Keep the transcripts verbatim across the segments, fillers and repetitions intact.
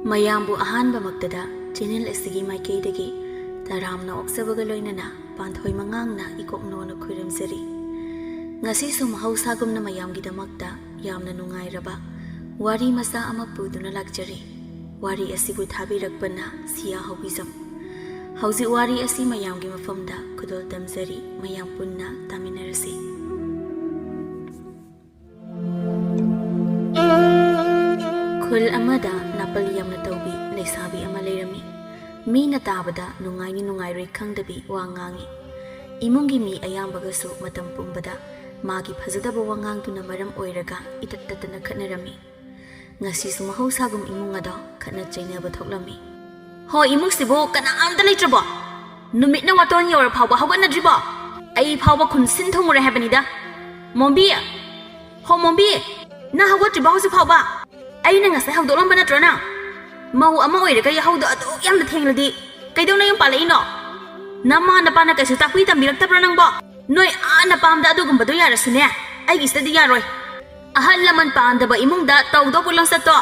ꯃꯌꯥꯝꯕꯨ ꯑꯍꯥꯟꯕꯃꯛꯇꯗ channel ꯑꯁꯤꯒꯤ ꯃꯥꯏꯀꯩꯗꯒꯤ ꯇꯔꯥꯝꯅ ꯑꯣꯛꯆꯕꯒ ꯂꯣꯏꯅꯅ ꯄꯥꯟꯊꯣꯏ ꯃꯉꯥꯡꯅ ꯏꯀꯣꯛꯅꯣꯅ ꯈꯨꯔꯨꯝꯖꯔꯤ꯫ ꯉꯁꯤꯁꯨ ꯃꯍꯧꯁꯥꯒꯨꯝꯅ ꯃꯌꯥꯝꯒꯤꯗꯃꯛꯇ ꯌꯥꯝꯅ ꯅꯨꯡꯉꯥꯏꯔꯕ ꯋꯥꯔꯤ ꯃꯆꯥ ꯑꯃ ꯄꯨꯗꯨꯅ ꯂꯥꯛꯆꯔꯤ꯫ ꯋꯥꯔꯤ ꯑꯁꯤꯕꯨ ꯊꯥꯕꯤꯔꯛꯄꯅ ꯁꯤꯌꯥ ꯍꯧꯕꯤꯖꯝ꯫ ꯍꯧꯖꯤꯛ ꯋꯥꯔꯤ ꯑꯁꯤ ꯃꯌꯥꯝꯒꯤ ꯃꯐꯝꯗ ꯈꯨꯗꯣꯜ ꯇꯝꯖꯔꯤ, ꯃꯌꯥꯝ ꯄꯨꯟꯅ ꯇꯥꯃꯤꯟꯅꯔꯁꯤ꯫ ꯈꯨꯜ ꯑꯃꯗ ꯅꯥꯄꯜ ꯌꯥꯝꯅ ꯇꯧꯕꯤ ꯂꯩꯁꯥꯕꯤ ꯑꯃ ꯂꯩꯔꯝꯃꯤ꯫ ꯃꯤꯅ ꯇꯥꯕꯗ ꯅꯨꯡꯉꯥꯏꯅꯤ ꯅꯨꯡꯉꯥꯏꯔꯣꯏ ꯈꯪꯗꯕꯤ ꯋꯥ ꯉꯥꯡꯉꯤ꯫ ꯏꯃꯨꯡꯒꯤ ꯃꯤ ꯑꯌꯥꯝꯕꯒꯁꯨ ꯃꯇꯝ ꯄꯨꯝꯕꯗ ꯃꯥꯒꯤ ꯐꯖꯗꯕ ꯋꯥꯉꯥꯡꯗꯨꯅ ꯃꯔꯝ ꯑꯣꯏꯔꯒ ꯏꯇꯠ ꯇꯠꯇꯅ ꯈꯠꯅꯔꯝꯃꯤ꯫ ꯉꯁꯤꯁꯨ ꯃꯍꯧꯁꯥꯒꯨꯝ ꯏꯃꯨꯡ ꯑꯗꯣ ꯈꯠꯅ ꯆꯩꯅꯕ ꯊꯣꯛꯂꯝꯃꯤ꯫ "ꯍꯣ, ꯏꯃꯨꯡꯁꯤꯕꯨ ꯀꯅꯥꯝꯇ ꯂꯩꯇ꯭ꯔꯕꯣ? ꯅꯨꯃꯤꯠꯅ ꯋꯥꯇꯣꯟ ꯌꯧꯔ ꯐꯥꯎꯕ ꯍꯧꯒꯠꯅꯗ꯭ꯔꯤꯕꯣ? ꯑꯩ ꯐꯥꯎꯕ ꯈꯨꯟ ꯁꯤꯟ ꯊꯨꯡꯉꯨꯔꯦ ꯍꯥꯏꯕꯅꯤꯗ꯫ ꯃꯣꯝꯕꯤ! ꯍꯣ, ꯃꯣꯝꯕꯤ! ꯅꯪ ꯍꯧꯒꯠꯇ꯭ꯔꯤꯕꯣ ꯍꯧꯖꯤꯛ ꯐꯥꯎꯕ? ꯑꯩꯅ ꯉꯁꯥꯏ ꯍꯧꯗꯣꯛꯂꯝꯕ ꯅꯠꯇ꯭ꯔꯣ ꯅꯪ? ꯃꯧ ꯑꯃ ꯑꯣꯏꯔꯒ ꯌꯥꯍꯧꯗꯣ ꯑꯗꯨꯛ ꯌꯥꯝꯅ ꯊꯦꯡꯂꯗꯤ ꯀꯩꯗꯧꯅ ꯌꯨꯝ ꯄꯥꯜꯂꯛꯏꯅꯣ? ꯅꯃꯥ ꯅꯄꯥꯅ ꯀꯩꯁꯨ ꯇꯥꯛꯄꯤ ꯇꯝꯕꯤꯔꯛꯇꯕ꯭ꯔꯣ ꯅꯪꯕꯣ? ꯅꯣꯏ ꯑꯥ ꯅꯄꯥꯝꯗ ꯑꯗꯨꯒꯨꯝꯕꯗꯣ ꯌꯥꯔꯁꯨꯅꯦ, ꯑꯩꯒꯤꯁꯤꯗꯗꯤ ꯌꯥꯔꯣꯏ꯫ ꯑꯍꯜ ꯂꯃꯟ ꯄꯥꯝꯗꯕ ꯏꯃꯨꯡꯗ ꯇꯧꯗꯧꯕ ꯂꯣꯟꯆꯠꯇꯣ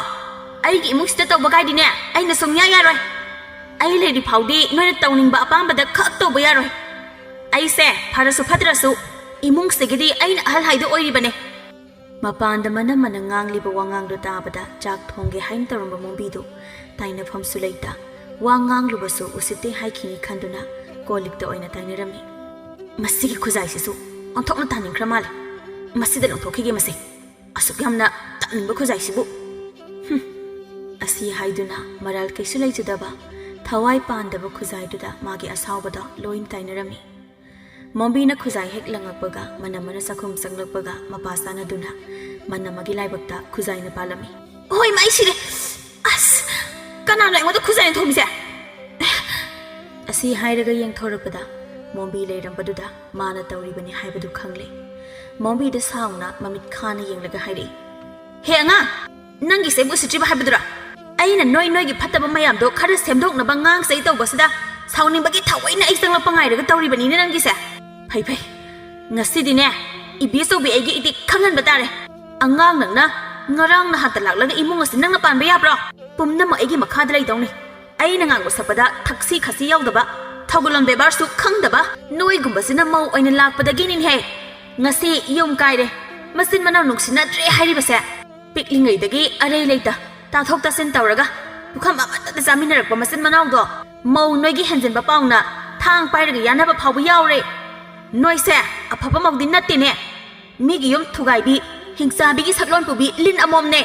ꯑꯩꯒꯤ ꯏꯃꯨꯡꯁꯤꯗ ꯇꯧꯕ ꯀꯥꯏꯗꯤꯅꯦ, ꯑꯩꯅ ꯁꯨꯡꯌꯥ ꯌꯥꯔꯣꯏ꯫ ꯑꯩ ꯂꯩꯔꯤ ꯐꯥꯎꯗꯤ ꯅꯣꯏꯅ ꯇꯧꯅꯤꯡꯕ ꯑꯄꯥꯝꯕꯗ ꯈꯛ ꯇꯧꯕ ꯌꯥꯔꯣꯏ꯫ ꯑꯩꯁꯦ ꯐꯔꯁꯨ ꯐꯠꯇ꯭ꯔꯁꯨ ꯏꯃꯨꯡꯁꯤꯒꯤꯗꯤ ꯑꯩꯅ ꯑꯍꯜ ꯍꯥꯏꯗꯣ ꯑꯣꯏꯔꯤꯕꯅꯦ꯫" ꯃꯄꯥꯟꯗ ꯃꯅꯝ ꯃꯅꯝ ꯉꯥꯡꯂꯤꯕ ꯋꯥꯉꯥꯡꯗꯣ ꯇꯥꯕꯗ ꯆꯥꯛ ꯊꯣꯡꯒꯦ ꯍꯥꯏꯅ ꯇꯧꯔꯝꯕ ꯃꯣꯝꯕꯤꯗꯨ ꯇꯥꯏꯅꯐꯝꯁꯨ ꯂꯩꯇ, ꯋꯥ ꯉꯥꯡꯂꯨꯕꯁꯨ ꯎꯁꯤꯠꯇꯦ ꯍꯥꯏꯈꯤꯅꯤ ꯈꯟꯗꯨꯅ ꯀꯣꯜ ꯂꯤꯛꯇ ꯑꯣꯏꯅ ꯇꯥꯏꯅꯔꯝꯃꯤ꯫ "ꯃꯁꯤꯒꯤ ꯈꯨꯖꯥꯏꯁꯤꯁꯨ ꯑꯣꯟꯊꯣꯛꯅ ꯇꯥꯅꯤꯡꯈ꯭ꯔ ꯃꯥꯜꯂꯦ꯫ ꯃꯁꯤꯗ ꯂꯧꯊꯣꯛꯈꯤꯒꯦ ꯃꯁꯦ꯫ ꯑꯁꯨꯛ ꯌꯥꯝꯅ ꯇꯥꯅꯤꯡꯕ ꯈꯨꯖꯥꯏꯁꯤꯕꯨ꯫ ꯍꯨꯝ꯫" ꯑꯁꯤ ꯍꯥꯏꯗꯨꯅ ꯃꯔꯥꯜ ꯀꯩꯁꯨ ꯂꯩꯖꯗꯕ, ꯊꯋꯥꯏ ꯄꯥꯟꯗꯕ ꯈꯨꯖꯥꯏꯗꯨꯗ ꯃꯥꯒꯤ ꯑꯁꯥꯎꯕꯗꯣ ꯂꯣꯏꯅ ꯇꯥꯏꯅꯔꯝꯃꯤ꯫ ꯃꯣꯝꯕꯤꯅ ꯈꯨꯖꯥꯏ ꯍꯦꯛ ꯂꯪꯉꯛꯄꯒ ꯃꯅꯝ ꯑꯃꯅ ꯆꯥꯛꯈꯨꯝ ꯆꯪꯂꯛꯄꯒ ꯃꯄꯥ ꯆꯥꯅꯗꯨꯅ ꯃꯅꯝ ꯑꯃꯒꯤ ꯂꯥꯏꯕꯛꯇ ꯈꯨꯖꯥꯏꯅ ꯄꯥꯜꯂꯝꯃꯤ꯫ "ꯍꯣꯏ, ꯃꯥ, ꯑꯩ ꯁꯤꯔꯦ꯫ ꯑꯁ, ꯀꯅꯥꯅꯣ ꯑꯩꯉꯣꯟꯗ ꯈꯨꯖꯥꯏꯅ ꯊꯣꯝꯃꯤꯁꯦ?" ꯑꯁꯤ ꯍꯥꯏꯔꯒ ꯌꯦꯡꯊꯣꯔꯛꯄꯗ ꯃꯣꯝꯕꯤ ꯂꯩꯔꯝꯕꯗꯨꯗ ꯃꯥꯅ ꯇꯧꯔꯤꯕꯅꯤ ꯍꯥꯏꯕꯗꯨ ꯈꯪꯂꯦ꯫ ꯃꯣꯝꯕꯤꯗ ꯁꯥꯎꯅ ꯃꯃꯤꯠ ꯈꯥꯅ ꯌꯦꯡꯂꯒ ꯍꯥꯏꯔꯛꯏ, "ꯍꯦ ꯑꯉꯥꯡ, ꯅꯪꯒꯤꯁꯦ ꯎꯁꯤꯠꯇ꯭ꯔꯤꯕ ꯍꯥꯏꯕꯗꯨꯔꯥ? ꯑꯩꯅ ꯅꯣꯏ ꯅꯣꯏꯒꯤ ꯐꯠꯇꯕ ꯃꯌꯥꯝꯗꯣ ꯈꯔ ꯁꯦꯝꯗꯣꯛꯅꯕ ꯉꯥꯡ ꯆꯩ ꯇꯧꯕꯁꯤꯗ ꯁꯥꯎꯅꯤꯡꯕꯒꯤ ꯊꯑꯣꯏꯅ ꯑꯩ ꯆꯪꯂꯛꯄ ꯉꯥꯏꯔꯒ ꯇꯧꯔꯤꯕꯅꯤꯅꯦ ꯅꯪꯒꯤꯁꯦ꯫ ꯐꯩ ꯐꯩ, ꯉꯁꯤꯗꯤꯅꯦ ꯏꯕꯦꯆꯧꯕꯤ ꯑꯩꯒꯤ ꯏꯗꯤꯛ ꯈꯪꯍꯟꯕ ꯇꯥꯔꯦ꯫ ꯑꯉꯥꯡ ꯅꯪꯅ ꯉꯔꯥꯡ ꯅꯍꯥꯟꯇ ꯂꯥꯛꯂꯒ ꯏꯃꯨꯡ ꯑꯁꯤ ꯅꯪꯅ ꯄꯥꯟꯕ ꯌꯥꯕ꯭ꯔꯣ? ꯄꯨꯝꯅꯃꯛ ꯑꯩꯒꯤ ꯃꯈꯥꯗ ꯂꯩꯗꯧꯅꯤ꯫ ꯑꯩꯅ ꯉꯥꯡꯕ ꯁꯛꯄꯗ ꯊꯛꯁꯤ ꯈꯥꯁꯤ ꯌꯥꯎꯗꯕ, ꯊꯧꯒꯜꯂꯣꯟ ꯕꯦꯕꯥꯔꯁꯨ ꯈꯪꯗꯕ ꯅꯣꯏꯒꯨꯝꯕꯁꯤꯅ ꯃꯧ ꯑꯣꯏꯅ ꯂꯥꯛꯄꯗꯒꯤꯅꯤꯅꯦꯍꯦ꯫ ꯉꯁꯤ ꯌꯨꯝ ꯀꯥꯏꯔꯦ, ꯃꯆꯤꯟ ꯃꯅꯥꯎ ꯅꯨꯡꯁꯤꯅꯗ꯭ꯔꯦ ꯍꯥꯏꯔꯤꯕꯁꯦ꯫ ꯄꯤꯛꯂꯤꯉꯩꯗꯒꯤ ꯑꯔꯩ ꯂꯩꯇ ꯇꯥꯊꯣꯛ ꯇꯥꯁꯤꯟ ꯇꯧꯔꯒ ꯄꯨꯈꯝ ꯑꯃꯠꯇꯗ ꯆꯥꯃꯤꯟꯅꯔꯛꯄ ꯃꯆꯤꯟ ꯃꯅꯥꯎꯗꯣ ꯃꯧ ꯅꯣꯏꯒꯤ ꯍꯦꯟꯖꯤꯟꯕ ꯄꯥꯎꯅ ꯊꯥꯡ ꯄꯥꯏꯔꯒ ꯌꯥꯟꯅꯕ ꯐꯥꯎꯕ ꯌꯥꯎꯔꯦ꯫ ꯅꯣꯏꯁꯦ ꯑꯐꯕ ꯃꯧꯗꯤ ꯅꯠꯇꯦꯅꯦ꯫ ꯃꯤꯒꯤ ꯌꯨꯝ ꯊꯨꯒꯥꯏꯕꯤ, ꯍꯤꯡꯆꯥꯕꯤꯒꯤ ꯁꯛꯂꯣꯟ ꯄꯨꯕꯤ ꯂꯤꯟ ꯑꯃꯣꯝꯅꯦ꯫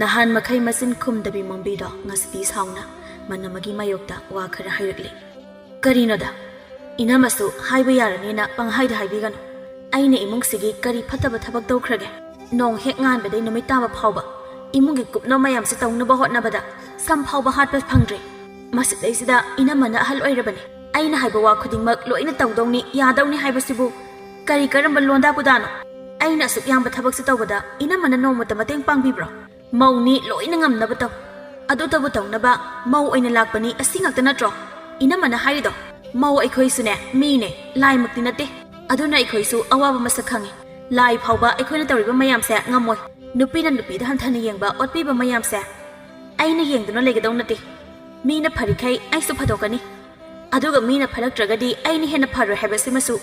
ꯅꯍꯥꯟ ꯃꯈꯩ ꯃꯆꯤꯟ ꯈꯨꯝꯗꯕꯤ ꯃꯣꯝꯕꯤꯗꯣ ꯉꯁꯤꯗꯤ ꯁꯥꯎꯅ ꯃꯅꯝꯃꯒꯤ ꯃꯥꯌꯣꯛꯇ ꯋꯥ ꯈꯔ ꯍꯥꯏꯔꯛꯂꯦ꯫ ꯀꯔꯤꯅꯣꯗ? ꯏꯅꯝꯃꯁꯨ ꯍꯥꯏꯕ ꯌꯥꯔꯅꯤꯅ ꯄꯪꯍꯥꯏꯗ ꯍꯥꯏꯕꯤꯒꯅꯨ꯫ ꯑꯩꯅ ꯏꯃꯨꯡꯁꯤꯒꯤ ꯀꯔꯤ ꯐꯠꯇꯕ ꯊꯕꯛ ꯇꯧꯈ꯭ꯔꯒꯦ? ꯅꯣꯡ ꯍꯦꯛ ꯉꯥꯟꯕꯗꯩ ꯅꯨꯃꯤꯠ ꯇꯥꯕ ꯐꯥꯎꯕ ꯏꯃꯨꯡꯒꯤ ꯀꯨꯞꯅꯣ ꯃꯌꯥꯝꯁꯦ ꯇꯧꯅꯕ ꯍꯣꯠꯅꯕꯗ ꯁꯝ ꯐꯥꯎꯕ ꯍꯥꯠꯄ ꯐꯪꯗ꯭ꯔꯦ꯫ ꯃꯁꯤꯗꯩꯁꯤꯗ ꯏꯅꯝꯃꯅ ꯑꯍꯜ ꯑꯣꯏꯔꯕꯅꯤ꯫ ꯑꯩꯅ ꯍꯥꯏꯕ ꯋꯥ ꯈꯨꯗꯤꯡꯃꯛ ꯂꯣꯏꯅ ꯇꯧꯗꯧꯅꯤ, ꯌꯥꯗꯧꯅꯤ ꯍꯥꯏꯕꯁꯤꯕꯨ ꯀꯔꯤ ꯀꯔꯝꯕ ꯂꯣꯟꯗꯥ ꯄꯨꯗꯥꯅꯣ? ꯑꯩꯅ ꯑꯁꯨꯛ ꯌꯥꯝꯕ ꯊꯕꯛꯁꯦ ꯇꯧꯕꯗ ꯏꯅꯝꯃꯅ ꯅꯣꯡꯃꯇ ꯃꯇꯦꯡ ꯄꯥꯡꯕꯤꯕ꯭ꯔꯣ? ꯃꯧꯅꯤ, ꯂꯣꯏꯅ ꯉꯝꯅꯕ ꯇꯧ꯫ ꯑꯗꯨꯇꯕꯨ ꯇꯧꯅꯕ ꯃꯧ ꯑꯣꯏꯅ ꯂꯥꯛꯄꯅꯤ, ꯑꯁꯤ ꯉꯥꯛꯇ ꯅꯠꯇ꯭ꯔꯣ ꯏꯅꯝꯃꯅ ꯍꯥꯏꯔꯤꯗꯣ? ꯃꯧ ꯑꯩꯈꯣꯏꯁꯨꯅꯦ ꯃꯤꯅꯦ, ꯂꯥꯏꯃꯛꯇꯤ ꯅꯠꯇꯦ꯫ ꯑꯗꯨꯅ ꯑꯩꯈꯣꯏꯁꯨ ꯑꯋꯥꯕ ꯃꯁꯛ ꯈꯪꯉꯤ꯫ ꯂꯥꯏ ꯐꯥꯎꯕ ꯑꯩꯈꯣꯏꯅ ꯇꯧꯔꯤꯕ ꯃꯌꯥꯝꯁꯦ ꯉꯝꯃꯣꯏ꯫ ꯅꯨꯄꯤꯅ ꯅꯨꯄꯤꯗ ꯍꯟꯊꯅ ꯌꯦꯡꯕ, ꯑꯣꯠꯄꯤꯕ ꯃꯌꯥꯝꯁꯦ ꯑꯩꯅ ꯌꯦꯡꯗꯨꯅ ꯂꯩꯒꯗꯧ ꯅꯠꯇꯦ꯫ ꯃꯤꯅ ꯐꯔꯤꯈꯩ ꯑꯩꯁꯨ ꯐꯗꯣꯛꯀꯅꯤ꯫ ꯑꯗꯨꯒ ꯃꯤꯅ ꯐꯔꯛꯇ꯭ꯔꯒꯗꯤ ꯑꯩꯅ ꯍꯦꯟꯅ ꯐꯔꯣꯏ ꯍꯥꯏꯕꯁꯤꯃꯁꯨ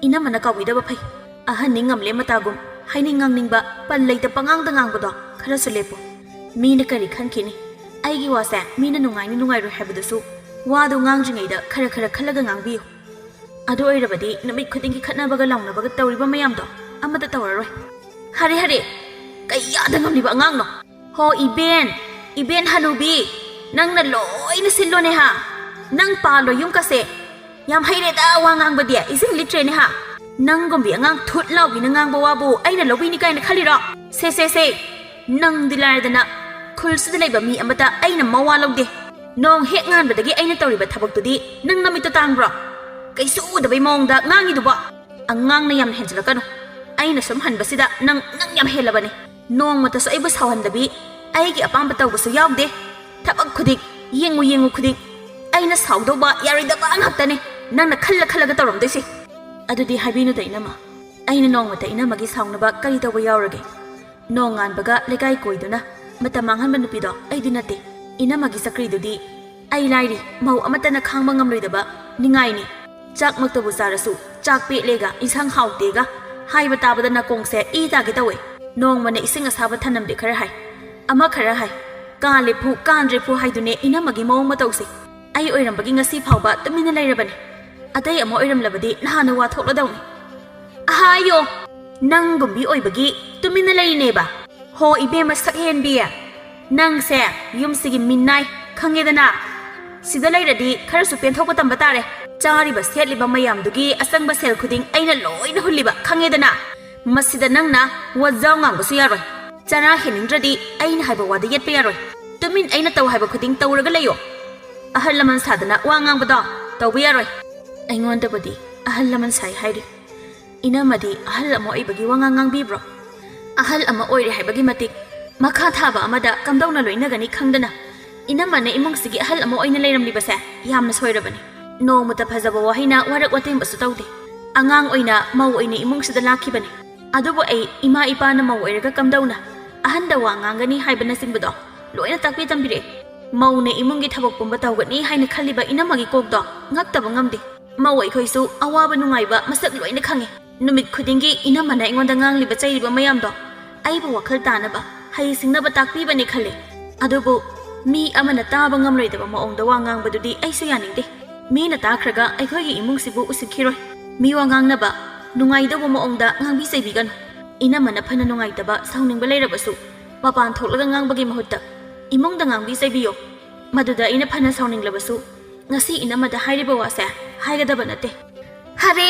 ꯏꯅꯝꯃꯅ ꯀꯥꯎꯕꯤꯗꯕ ꯐꯩ꯫ ꯑꯍꯟꯅꯤ ꯉꯝꯂꯦ ꯃꯇꯥꯒꯨꯝ ꯍꯥꯏꯅꯤꯡ ꯉꯥꯡꯅꯤꯡꯕ ꯄꯟ ꯂꯩꯇ ꯄꯉꯥꯡꯗ ꯉꯥꯡꯕꯗꯣ ꯈꯔꯁꯨ ꯂꯦꯞꯄꯨ꯫ ꯃꯤꯅ ꯀꯔꯤ ꯈꯟꯈꯤꯅꯤ? ꯑꯩꯒꯤ ꯋꯥꯁꯦ ꯃꯤꯅ ꯅꯨꯡꯉꯥꯏꯅꯤ ꯅꯨꯡꯉꯥꯏꯔꯣꯏ ꯍꯥꯏꯕꯗꯨꯁꯨ ꯋꯥꯗꯨ ꯉꯥꯡꯗ꯭ꯔꯤꯉꯩꯗ ꯈꯔ ꯈꯔ ꯈꯜꯂꯒ ꯉꯥꯡꯕꯤꯌꯨ꯫ ꯑꯗꯨ ꯑꯣꯏꯔꯕꯗꯤ ꯅꯨꯃꯤꯠ ꯈꯨꯗꯤꯡꯒꯤ ꯈꯠꯅꯕꯒ ꯂꯥꯎꯅꯕꯒ ꯇꯧꯔꯤꯕ ꯃꯌꯥꯝꯗꯣ ꯑꯃꯠꯇ ꯇꯧꯔꯔꯣꯏ꯫ ꯍꯔꯦ ꯍꯔꯦ, ꯀꯩ ꯌꯥꯗ ꯉꯝꯂꯤꯕ ꯑꯉꯥꯡꯅꯣ? ꯍꯣ ꯏꯕꯦꯟ, ꯏꯕꯦꯟ ꯍꯅꯨꯕꯤ, ꯅꯪꯅ ꯂꯣꯏꯅ ꯁꯤꯜꯂꯣꯅꯦ ꯍꯥ? ꯅꯪ ꯄꯥꯜꯂꯣ ꯌꯨꯝ ꯀꯁꯦ꯫ ꯌꯥꯝ ꯍꯩꯔꯦꯗ ꯋꯥ ꯉꯥꯡꯕꯗꯤ, ꯏꯁꯤꯡ ꯂꯤꯇ꯭ꯔꯦꯅꯦ ꯍꯥ? ꯅꯪꯒꯨꯝꯕꯤ ꯑꯉꯥꯡ ꯊꯨꯠ ꯂꯥꯎꯕꯤꯅ ꯉꯥꯡꯕ ꯋꯥꯕꯨ ꯑꯩꯅ ꯂꯧꯕꯤꯅꯤ ꯀꯥꯏꯅ ꯈꯜꯂꯤꯔꯣ? ꯁꯦ ꯁꯦ ꯁꯦ, ꯅꯪꯗꯤ ꯂꯥꯏꯔꯗꯅ ꯈꯨꯜꯁꯤꯗ ꯂꯩꯕ ꯃꯤ ꯑꯃꯠꯇ ꯑꯩꯅ ꯃꯋꯥ ꯂꯧꯗꯦ꯫ ꯅꯣꯡ ꯍꯦꯛ ꯉꯥꯟꯕꯗꯒꯤ ꯑꯩꯅ ꯇꯧꯔꯤꯕ ꯊꯕꯛꯇꯨꯗꯤ ꯅꯪ ꯅꯃꯤꯠꯇꯣ ꯇꯥꯡꯕ꯭ꯔꯣ? ꯀꯩꯁꯨ ꯎꯗꯕꯩ ꯃꯑꯣꯡꯗ ꯉꯥꯡꯉꯤꯗꯨꯕꯣ? ꯑꯉꯥꯡꯅ ꯌꯥꯝꯅ ꯍꯦꯟꯖꯤꯜꯂꯛꯀꯅꯨ꯫ ꯑꯩꯅ ꯁꯨꯝ ꯍꯟꯕꯁꯤꯗ ꯅꯪ, ꯅꯪ ꯌꯥꯝ ꯍꯦꯜꯂꯕꯅꯤ꯫ ꯅꯣꯡꯃꯇꯁꯨ ꯑꯩꯕꯨ ꯁꯥꯎꯍꯟꯗꯕꯤ, ꯑꯩꯒꯤ ꯑꯄꯥꯝꯕ ꯇꯧꯕꯁꯨ ꯌꯥꯎꯗꯦ꯫ ꯊꯕꯛ ꯈꯨꯗꯤꯡ, ꯌꯦꯡꯉꯨ ꯌꯦꯡꯉꯨ ꯈꯨꯗꯤꯡ ꯑꯩꯅ ꯁꯥꯎꯗꯧꯕ, ꯌꯥꯔꯣꯏꯗꯕ ꯉꯥꯛꯇꯅꯤ꯫ ꯅꯪꯅ ꯈꯜꯂ ꯈꯜꯂꯒ ꯇꯧꯔꯝꯗꯣꯏꯁꯦ꯫ ꯑꯗꯨꯗꯤ ꯍꯥꯏꯕꯤꯅꯨꯗ ꯏꯅꯝꯃ, ꯑꯩꯅ ꯅꯣꯡꯃꯇ ꯏꯅꯝꯃꯒꯤ ꯁꯥꯎꯅꯕ ꯀꯔꯤ ꯇꯧꯕ ꯌꯥꯎꯔꯒꯦ? ꯅꯣꯡ ꯉꯥꯟꯕꯒ ꯂꯩꯀꯥꯏ ꯀꯣꯏꯗꯨꯅ ꯃꯇꯝ ꯃꯥꯡꯍꯟꯕ ꯅꯨꯄꯤꯗꯣ ꯑꯩꯗꯤ ꯅꯠꯇꯦ꯫ ꯏꯅꯝꯃꯒꯤ ꯆꯀ꯭ꯔꯤꯗꯨꯗꯤ ꯑꯩ ꯂꯥꯏꯔꯤ, ꯃꯧ ꯑꯃꯠꯇꯅ ꯈꯥꯡꯕ ꯉꯝꯂꯣꯏꯗꯕ ꯅꯤꯡꯉꯥꯏꯅꯤ꯫ ꯆꯥꯛꯃꯛꯇꯕꯨ ꯆꯥꯔꯁꯨ ꯆꯥꯛ ꯄꯦꯠꯂꯦꯒ ꯏꯟꯁꯥꯡ ꯍꯥꯎꯇꯦꯒ ꯍꯥꯏꯕ ꯇꯥꯕꯗ ꯅꯥꯀꯣꯡꯁꯦ ꯏ ꯇꯥꯒꯦ ꯇꯧꯋꯦ꯫ ꯅꯣꯡꯃꯅ ꯏꯁꯤꯡ ꯑꯁꯥꯕ ꯊꯅꯝꯗꯦ ꯈꯔ ꯍꯥꯏ, ꯑꯃ ꯈꯔ ꯍꯥꯏ, ꯀꯥꯂꯦ ꯐꯨ ꯀꯥꯟꯗ꯭ꯔꯦ ꯐꯨ ꯍꯥꯏꯗꯨꯅꯦ ꯏꯅꯝꯃꯒꯤ ꯃꯑꯣꯡ ꯃꯇꯧꯁꯦ꯫ ꯑꯩ ꯑꯣꯏꯔꯝꯕꯒꯤ ꯉꯁꯤ ꯐꯥꯎꯕ ꯇꯨꯃꯤꯟꯅ ꯂꯩꯔꯕꯅꯤ꯫ ꯑꯇꯩ ꯑꯃ ꯑꯣꯏꯔꯝꯂꯕꯗꯤ ꯅꯍꯥꯟꯅ ꯋꯥ ꯊꯣꯛꯂꯗꯧꯅꯤ꯫ ꯑꯍꯥꯌꯣ, ꯅꯪꯒꯨꯝꯕꯤ ꯑꯣꯏꯕꯒꯤ ꯇꯨꯃꯤꯟꯅ ꯂꯩꯔꯤꯅꯦꯕ꯫ ꯍꯣ ꯏꯕꯦꯝꯃ ꯁꯛꯍꯦꯟꯕꯤ, ꯅꯪꯁꯦ ꯌꯨꯝꯁꯤꯒꯤ ꯃꯤꯅꯥꯏ, ꯈꯪꯉꯦꯗꯅ? ꯁꯤꯗ ꯂꯩꯔꯗꯤ ꯈꯔꯁꯨ ꯄꯦꯟꯊꯣꯛꯄ ꯇꯝꯕ ꯇꯥꯔꯦ꯫ ꯆꯥꯔꯤꯕ ꯁꯦꯠꯂꯤꯕ ꯃꯌꯥꯝꯗꯨꯒꯤ ꯑꯆꯪꯕ ꯁꯦꯜ ꯈꯨꯗꯤꯡ ꯑꯩꯅ ꯂꯣꯏꯅ ꯍꯨꯜꯂꯤꯕ, ꯈꯪꯉꯦꯗꯅ? ꯃꯁꯤꯗ ꯅꯪꯅ ꯋꯥꯖꯥꯎ ꯉꯥꯡꯕꯁꯨ ꯌꯥꯔꯣꯏ꯫ ꯆꯔꯥ ꯍꯦꯟꯅꯤꯡꯗ꯭ꯔꯗꯤ ꯑꯩꯅ ꯍꯥꯏꯕ ꯋꯥꯗ ꯌꯦꯠꯄ ꯌꯥꯔꯣꯏ꯫ ꯇꯨꯃꯤꯟ ꯑꯩꯅ ꯇꯧ ꯍꯥꯏꯕ ꯈꯨꯗꯤꯡ ꯇꯧꯔꯒ ꯂꯩꯌꯣ꯫ ꯑꯍꯜ ꯂꯃꯟ ꯁꯥꯗꯅ ꯋꯥ ꯉꯥꯡꯕꯗꯣ ꯇꯧꯕ ꯌꯥꯔꯣꯏ꯫ ꯑꯩꯉꯣꯟꯗꯕꯨꯗꯤ ꯑꯍꯜ ꯂꯃꯟ ꯁꯥꯏ ꯍꯥꯏꯔꯤ꯫ ꯏꯅꯝꯃꯗꯤ ꯑꯍꯜ ꯑꯃ ꯑꯣꯏꯕꯒꯤ ꯋꯥꯉꯥꯡ ꯉꯥꯡꯕꯤꯕ꯭ꯔꯣ? ꯑꯍꯜ ꯑꯃ ꯑꯣꯏꯔꯦ ꯍꯥꯏꯕꯒꯤ ꯃꯇꯤꯛ ꯃꯈꯥ ꯊꯥꯕ ꯑꯃꯗ ꯀꯝꯗꯧꯅ ꯂꯣꯏꯅꯒꯅꯤ ꯈꯪꯗꯅ ꯏꯅꯝꯃꯅ ꯏꯃꯨꯡꯁꯤꯒꯤ ꯑꯍꯜ ꯑꯃ ꯑꯣꯏꯅ ꯂꯩꯔꯝꯂꯤꯕꯁꯦ ꯌꯥꯝꯅ ꯁꯣꯏꯔꯕꯅꯤ꯫ ꯅꯣꯡꯃꯇ ꯐꯖꯕ ꯋꯥꯍꯩꯅ ꯋꯥꯔꯛ ꯋꯥꯇꯦꯝꯕꯁꯨ ꯇꯧꯗꯦ꯫ ꯑꯉꯥꯡ ꯑꯣꯏꯅ ꯃꯧ ꯑꯣꯏꯅ ꯏꯃꯨꯡꯁꯤꯗ ꯂꯥꯛꯈꯤꯕꯅꯤ꯫ ꯑꯗꯨꯕꯨ ꯑꯩ ꯏꯃꯥ ꯏꯄꯥꯅ ꯃꯧ ꯑꯣꯏꯔꯒ ꯀꯝꯗꯧꯅ ꯑꯍꯟꯗ ꯋꯥ ꯉꯥꯡꯒꯅꯤ ꯍꯥꯏꯕꯅꯆꯤꯡꯕꯗꯣ ꯂꯣꯏꯅ ꯇꯥꯛꯄꯤ ꯇꯝꯕꯤꯔꯛꯑꯦ꯫ ꯃꯧꯅ ꯏꯃꯨꯡꯒꯤ ꯊꯕꯛ ꯄꯨꯝꯕ ꯇꯧꯒꯅꯤ ꯍꯥꯏꯅ ꯈꯜꯂꯤꯕ ꯏꯅꯝꯃꯒꯤ ꯀꯣꯛꯇꯣ ꯉꯛꯇꯕ ꯉꯝꯗꯦ꯫ ꯃꯧ ꯑꯩꯈꯣꯏꯁꯨ ꯑꯋꯥꯕ ꯅꯨꯡꯉꯥꯏꯕ ꯃꯁꯛ ꯂꯣꯏꯅ ꯈꯪꯉꯤ꯫ ꯅꯨꯃꯤꯠ ꯈꯨꯗꯤꯡꯒꯤ ꯏꯅꯝꯃꯅ ꯑꯩꯉꯣꯟꯗ ꯉꯥꯡꯂꯤꯕ ꯆꯩꯔꯤꯕ ꯃꯌꯥꯝꯗꯣ ꯑꯩꯕꯨ ꯋꯥꯈꯜ ꯇꯥꯅꯕ, ꯍꯩ ꯁꯤꯡꯅꯕ ꯇꯥꯛꯄꯤꯕꯅꯤ ꯈꯜꯂꯤ꯫ ꯑꯗꯨꯕꯨ ꯃꯤ ꯑꯃꯅ ꯇꯥꯕ ꯉꯝꯂꯣꯏꯗꯕ ꯃꯑꯣꯡꯗ ꯋꯥ ꯉꯥꯡꯕꯗꯨꯗꯤ ꯑꯩꯁꯨ ꯌꯥꯅꯤꯡꯗꯦ꯫ ꯃꯤꯅ ꯇꯥꯈ꯭ꯔꯒ ꯑꯩꯈꯣꯏꯒꯤ ꯏꯃꯨꯡꯁꯤꯕꯨ ꯎꯁꯤꯠꯈꯤꯔꯣꯏ꯫ ꯃꯤ ꯋꯥ ꯉꯥꯡꯅꯕ ꯅꯨꯡꯉꯥꯏꯗꯧꯕ ꯃꯑꯣꯡꯗ ꯉꯥꯡꯕꯤ ꯆꯩꯕꯤꯒꯅꯨ꯫ ꯏꯅꯝꯃꯅ ꯐꯅ ꯅꯨꯡꯉꯥꯏꯇꯕ, ꯁꯥꯎꯅꯤꯡꯕ ꯂꯩꯔꯕꯁꯨ ꯃꯄꯥꯟ ꯊꯣꯛꯂꯒ ꯉꯥꯡꯕꯒꯤ ꯃꯍꯨꯠꯇ ꯏꯃꯨꯡꯗ ꯉꯥꯡꯕꯤ ꯆꯩꯕꯤꯌꯣ꯫ ꯃꯗꯨꯗ ꯑꯩꯅ ꯐꯅ ꯁꯥꯎꯅꯤꯡꯂꯕꯁꯨ ꯉꯁꯤ ꯏꯅꯝꯃꯗ ꯍꯥꯏꯔꯤꯕ ꯋꯥꯁꯦ ꯍꯥꯏꯒꯗꯕ ꯅꯠꯇꯦ꯫ ꯍꯔꯦ!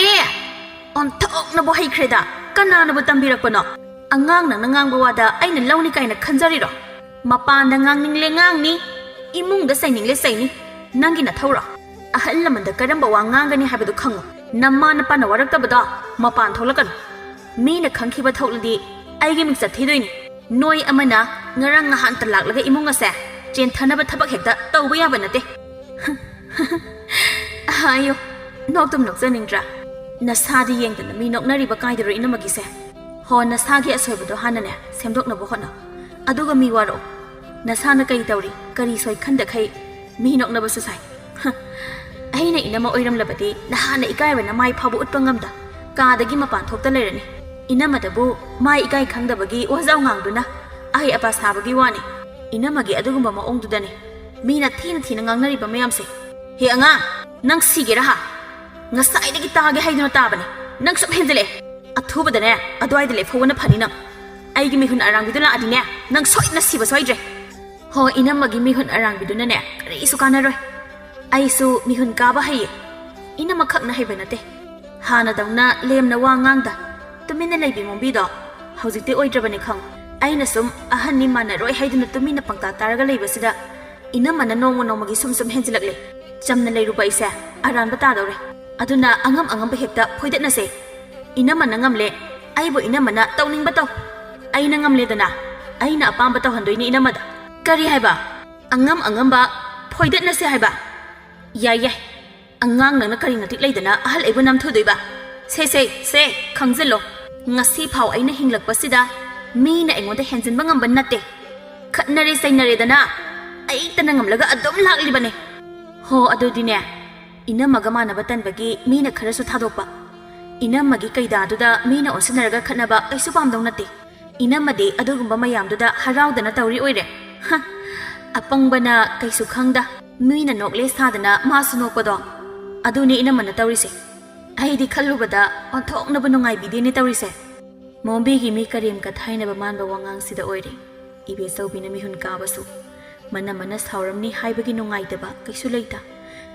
ꯑꯣꯟꯊꯣꯛꯅꯕꯨ ꯍꯩꯈ꯭ꯔꯦꯗ! ꯀꯅꯥꯅꯕꯨ ꯇꯝꯕꯤꯔꯛꯄꯅꯣ? ꯑꯉꯥꯡ ꯅꯪꯅ ꯉꯥꯡꯕ ꯋꯥꯗ ꯑꯩꯅ ꯂꯧꯅꯤ ꯀꯥꯏꯅ ꯈꯟꯖꯔꯤꯔꯣ? ꯃꯄꯥꯟꯗ ꯉꯥꯡꯅꯤꯡꯂꯦ ꯉꯥꯡꯅꯤ, ꯏꯃꯨꯡꯗ ꯆꯩꯅꯤꯡꯂꯦ ꯆꯩꯅꯤ꯫ ꯅꯪꯒꯤ ꯅꯊꯧꯔꯣ? ꯑꯍꯜ ꯂꯃꯟꯗ ꯀꯔꯝꯕ ꯋꯥ ꯉꯥꯡꯒꯅꯤ ꯍꯥꯏꯕꯗꯨ ꯈꯪꯉꯨ꯫ ꯅꯃꯥ ꯅꯄꯥꯅ ꯋꯥꯔꯛꯇꯕꯗꯣ ꯃꯄꯥꯟ ꯊꯣꯛꯂꯛꯀꯅꯨ꯫ ꯃꯤꯅ ꯈꯪꯈꯤꯕ ꯊꯣꯛꯂꯗꯤ ꯑꯩꯒꯤ ꯃꯤꯡꯆꯠ ꯊꯤꯗꯣꯏꯅꯤ꯫ ꯅꯣꯏ ꯑꯃꯅ ꯉꯔꯥꯡ ꯉꯍꯥꯟꯇ ꯂꯥꯛꯂꯒ ꯏꯃꯨꯡ ꯑꯁꯦ ꯆꯦꯟꯊꯅꯕ ꯊꯕꯛ ꯍꯦꯛꯇ ꯇꯧꯕ ꯌꯥꯕ ꯅꯠꯇꯦ꯫ ꯍꯥꯏꯌꯣ, ꯅꯣꯛꯇꯨꯝ ꯅꯣꯛꯆꯅꯤꯡꯗ꯭ꯔꯥ? ꯅꯁꯥꯗꯤ ꯌꯦꯡꯗꯅ ꯃꯤ ꯅꯣꯛꯅꯔꯤꯕ ꯀꯥꯏꯗꯔꯣ ꯏꯅꯝꯃꯒꯤꯁꯦ? ꯍꯣ, ꯅꯁꯥꯒꯤ ꯑꯁꯣꯏꯕꯗꯣ ꯍꯥꯟꯅꯅꯦ ꯁꯦꯝꯗꯣꯛꯅꯕ ꯍꯣꯠꯅꯧ꯫ ꯑꯗꯨꯒ ꯃꯤ ꯋꯥꯔꯛꯑꯣ꯫ ꯅꯁꯥꯅ ꯀꯔꯤ ꯇꯧꯔꯤ? ꯀꯔꯤ ꯁꯣꯏ ꯈꯟꯗꯈꯩ ꯃꯤ ꯅꯣꯛꯅꯕꯁꯨ ꯁꯥꯏ꯫ ꯍ, ꯑꯩꯅ ꯏꯅꯝꯃ ꯑꯣꯏꯔꯝꯂꯕꯗꯤ ꯅꯍꯥꯟꯅ ꯏꯀꯥꯏꯕꯅ ꯃꯥꯏ ꯐꯥꯎꯕ ꯎꯠꯄ ꯉꯝꯗ ꯀꯥꯗꯒꯤ ꯃꯄꯥꯟ ꯊꯣꯛꯇ ꯂꯩꯔꯅꯤ꯫ ꯏꯅꯝꯃꯗꯕꯨ ꯃꯥꯏ ꯏꯀꯥꯏ ꯈꯪꯗꯕꯒꯤ ꯋꯥꯖꯥꯎ ꯉꯥꯡꯗꯨꯅ ꯑꯍꯩ ꯑꯄꯥ ꯁꯥꯕꯒꯤ ꯋꯥꯅꯤ꯫ ꯏꯅꯝꯃꯒꯤ ꯑꯗꯨꯒꯨꯝꯕ ꯃꯑꯣꯡꯗꯨꯗꯅꯤ ꯃꯤꯅ ꯊꯤꯅ ꯊꯤꯅ ꯉꯥꯡꯅꯔꯤꯕ ꯃꯌꯥꯝꯁꯦ꯫ ꯍꯦ ꯑꯉꯥꯡ, ꯅꯪ ꯁꯤꯒꯦꯔꯥ ꯍꯥ? ꯉꯁꯥꯏꯗꯒꯤ ꯇꯥꯒꯦ ꯍꯥꯏꯗꯨꯅ ꯇꯥꯕꯅꯦ꯫ ꯅꯪ ꯁꯨꯝ ꯍꯦꯟꯖꯤꯜꯂꯛꯑꯦ꯫ ꯑꯊꯨꯕꯗꯅꯦ ꯑꯗꯨꯋꯥꯏꯗ ꯂꯦꯞꯍꯧꯕꯅ ꯐꯅꯤ ꯅꯪ꯫ ꯑꯩꯒꯤ ꯃꯤꯍꯨꯟ ꯑꯔꯥꯡꯕꯤꯗꯨ ꯂꯥꯛꯑꯗꯤꯅꯦ ꯅꯪ ꯁꯣꯏꯗꯅ ꯁꯤꯕ ꯁꯣꯏꯗ꯭ꯔꯦ꯫ ꯍꯣ, ꯏꯅꯝꯃꯒꯤ ꯃꯤꯍꯨꯟ ꯑꯔꯥꯡꯕꯤꯗꯨꯅꯅꯦ ꯀꯔꯤꯁꯨ ꯀꯥꯟꯅꯔꯣꯏ꯫ ꯑꯩꯁꯨ ꯃꯤꯍꯨꯟ ꯀꯥꯕ ꯍꯩꯌꯦ꯫ ꯏꯅꯝꯃꯈꯛꯅ ꯍꯩꯕ ꯅꯠꯇꯦ꯫ ꯍꯥꯟꯅꯗꯧꯅ ꯂꯦꯝꯅ ꯋꯥ ꯉꯥꯡꯗ ꯇꯨꯃꯤꯟꯅ ꯂꯩꯕꯤ ꯃꯣꯝꯕꯤꯗꯣ ꯍꯧꯖꯤꯛꯇꯤ ꯑꯣꯏꯗ꯭ꯔꯕꯅꯤ ꯈꯪ꯫ ꯑꯩꯅ ꯁꯨꯝ ꯑꯍꯟꯅꯤ ꯃꯥꯟꯅꯔꯣꯏ ꯍꯥꯏꯗꯨꯅ ꯇꯨꯃꯤꯟꯅ ꯄꯪꯇꯥ ꯇꯥꯔꯒ ꯂꯩꯕꯁꯤꯗ ꯏꯅꯝꯃꯅ ꯅꯣꯡꯃ ꯅꯣꯡꯃꯒꯤ ꯁꯨꯝ ꯁꯨꯝ ꯍꯦꯟꯖꯤꯜꯂꯛꯂꯦ꯫ ꯆꯝꯅ ꯂꯩꯔꯨꯕ ꯑꯩꯁꯦ ꯑꯔꯥꯟꯕ ꯇꯥꯗꯧꯔꯦ꯫ ꯑꯗꯨꯅ ꯑꯉꯝ ꯑꯉꯝꯕ ꯍꯦꯛꯇ ꯐꯣꯏꯗꯠꯅꯁꯦ꯫ ꯏꯅꯝꯃꯅ ꯉꯝꯂꯦ, ꯑꯩꯕꯨ ꯏꯅꯝꯃꯅ ꯇꯧꯅꯤꯡꯕ ꯇꯧ꯫ ꯑꯩꯅ ꯉꯝꯂꯦꯗꯅ, ꯑꯩꯅ ꯑꯄꯥꯝꯕ ꯇꯧꯍꯟꯗꯣꯏꯅꯤ ꯏꯅꯝꯃꯗ꯫ ꯀꯔꯤ ꯍꯥꯏꯕ? ꯑꯉꯝ ꯑꯉꯝꯕ ꯐꯣꯏꯗꯠꯅꯁꯦ ꯍꯥꯏꯕ? ꯌꯥꯏ ꯌꯥꯏ, ꯑꯉꯥꯡ ꯅꯪꯅ ꯀꯔꯤ ꯃꯇꯤꯛ ꯂꯩꯗꯅ ꯑꯍꯜ ꯑꯩꯕꯨ ꯅꯝꯊꯨꯗꯣꯏꯕ? ꯁꯦ ꯁꯦ ꯁꯦ, ꯈꯪꯖꯤꯜꯂꯣ, ꯉꯁꯤ ꯐꯥꯎ ꯑꯩꯅ ꯍꯤꯡꯂꯛꯄꯁꯤꯗ ꯃꯤꯅ ꯑꯩꯉꯣꯟꯗ ꯍꯦꯟꯖꯤꯟꯕ ꯉꯝꯕ ꯅꯠꯇꯦ꯫ ꯈꯠꯅꯔꯦ ꯆꯩꯅꯔꯦꯗꯅ ꯑꯩꯇꯅ ꯉꯝꯂꯒ ꯑꯗꯨꯝ ꯂꯥꯛꯂꯤꯕꯅꯦ꯫ ꯍꯣ, ꯑꯗꯨꯗꯤꯅꯦ, ꯏꯅꯝꯃꯒ ꯃꯥꯟꯅꯕ ꯇꯟꯕꯒꯤ ꯃꯤꯅ ꯈꯔꯁꯨ ꯊꯥꯗꯣꯛꯄ, ꯏꯅꯝꯃꯒꯤ ꯀꯩꯗꯥꯗꯨꯗ ꯃꯤꯅ ꯑꯣꯟꯁꯤꯟꯅꯔꯒ ꯈꯠꯅꯕ ꯀꯩꯁꯨ ꯄꯥꯝꯗꯧ ꯅꯠꯇꯦ꯫ ꯏꯅꯝꯃꯗꯤ ꯑꯗꯨꯒꯨꯝꯕ ꯃꯌꯥꯝꯗꯨꯗ ꯍꯔꯥꯎꯗꯅ ꯇꯧꯔꯤ ꯑꯣꯏꯔꯦ꯫ ꯍ, ꯑꯄꯪꯕꯅ ꯀꯩꯁꯨ ꯈꯪꯗ ꯃꯤꯅ ꯅꯣꯛꯂꯦ ꯁꯥꯗꯅ ꯃꯥꯁꯨ ꯅꯣꯛꯄꯗꯣ, ꯑꯗꯨꯅꯦ ꯏꯅꯝꯃꯅ ꯇꯧꯔꯤꯁꯦ꯫ ꯑꯩꯗꯤ ꯈꯜꯂꯨꯕꯗ ꯑꯣꯟꯊꯣꯛꯅꯕ ꯅꯨꯡꯉꯥꯏꯕꯤꯗꯦꯅꯦ ꯇꯧꯔꯤꯁꯦ꯫ ꯃꯣꯝꯕꯤꯒꯤ ꯃꯤ ꯀꯔꯦꯝ ꯀꯊꯥꯏꯅꯕ ꯃꯥꯟꯕ ꯋꯥꯉꯥꯡꯁꯤꯗ ꯑꯣꯏꯔꯦ ꯏꯕꯦꯆꯧꯕꯤꯅ ꯃꯤꯍꯨꯟ ꯀꯥꯕꯁꯨ꯫ ꯃꯅꯝꯃꯅ ꯁꯥꯎꯔꯝꯅꯤ ꯍꯥꯏꯕꯒꯤ ꯅꯨꯡꯉꯥꯏꯇꯕ ꯀꯩꯁꯨ ꯂꯩꯇ꯫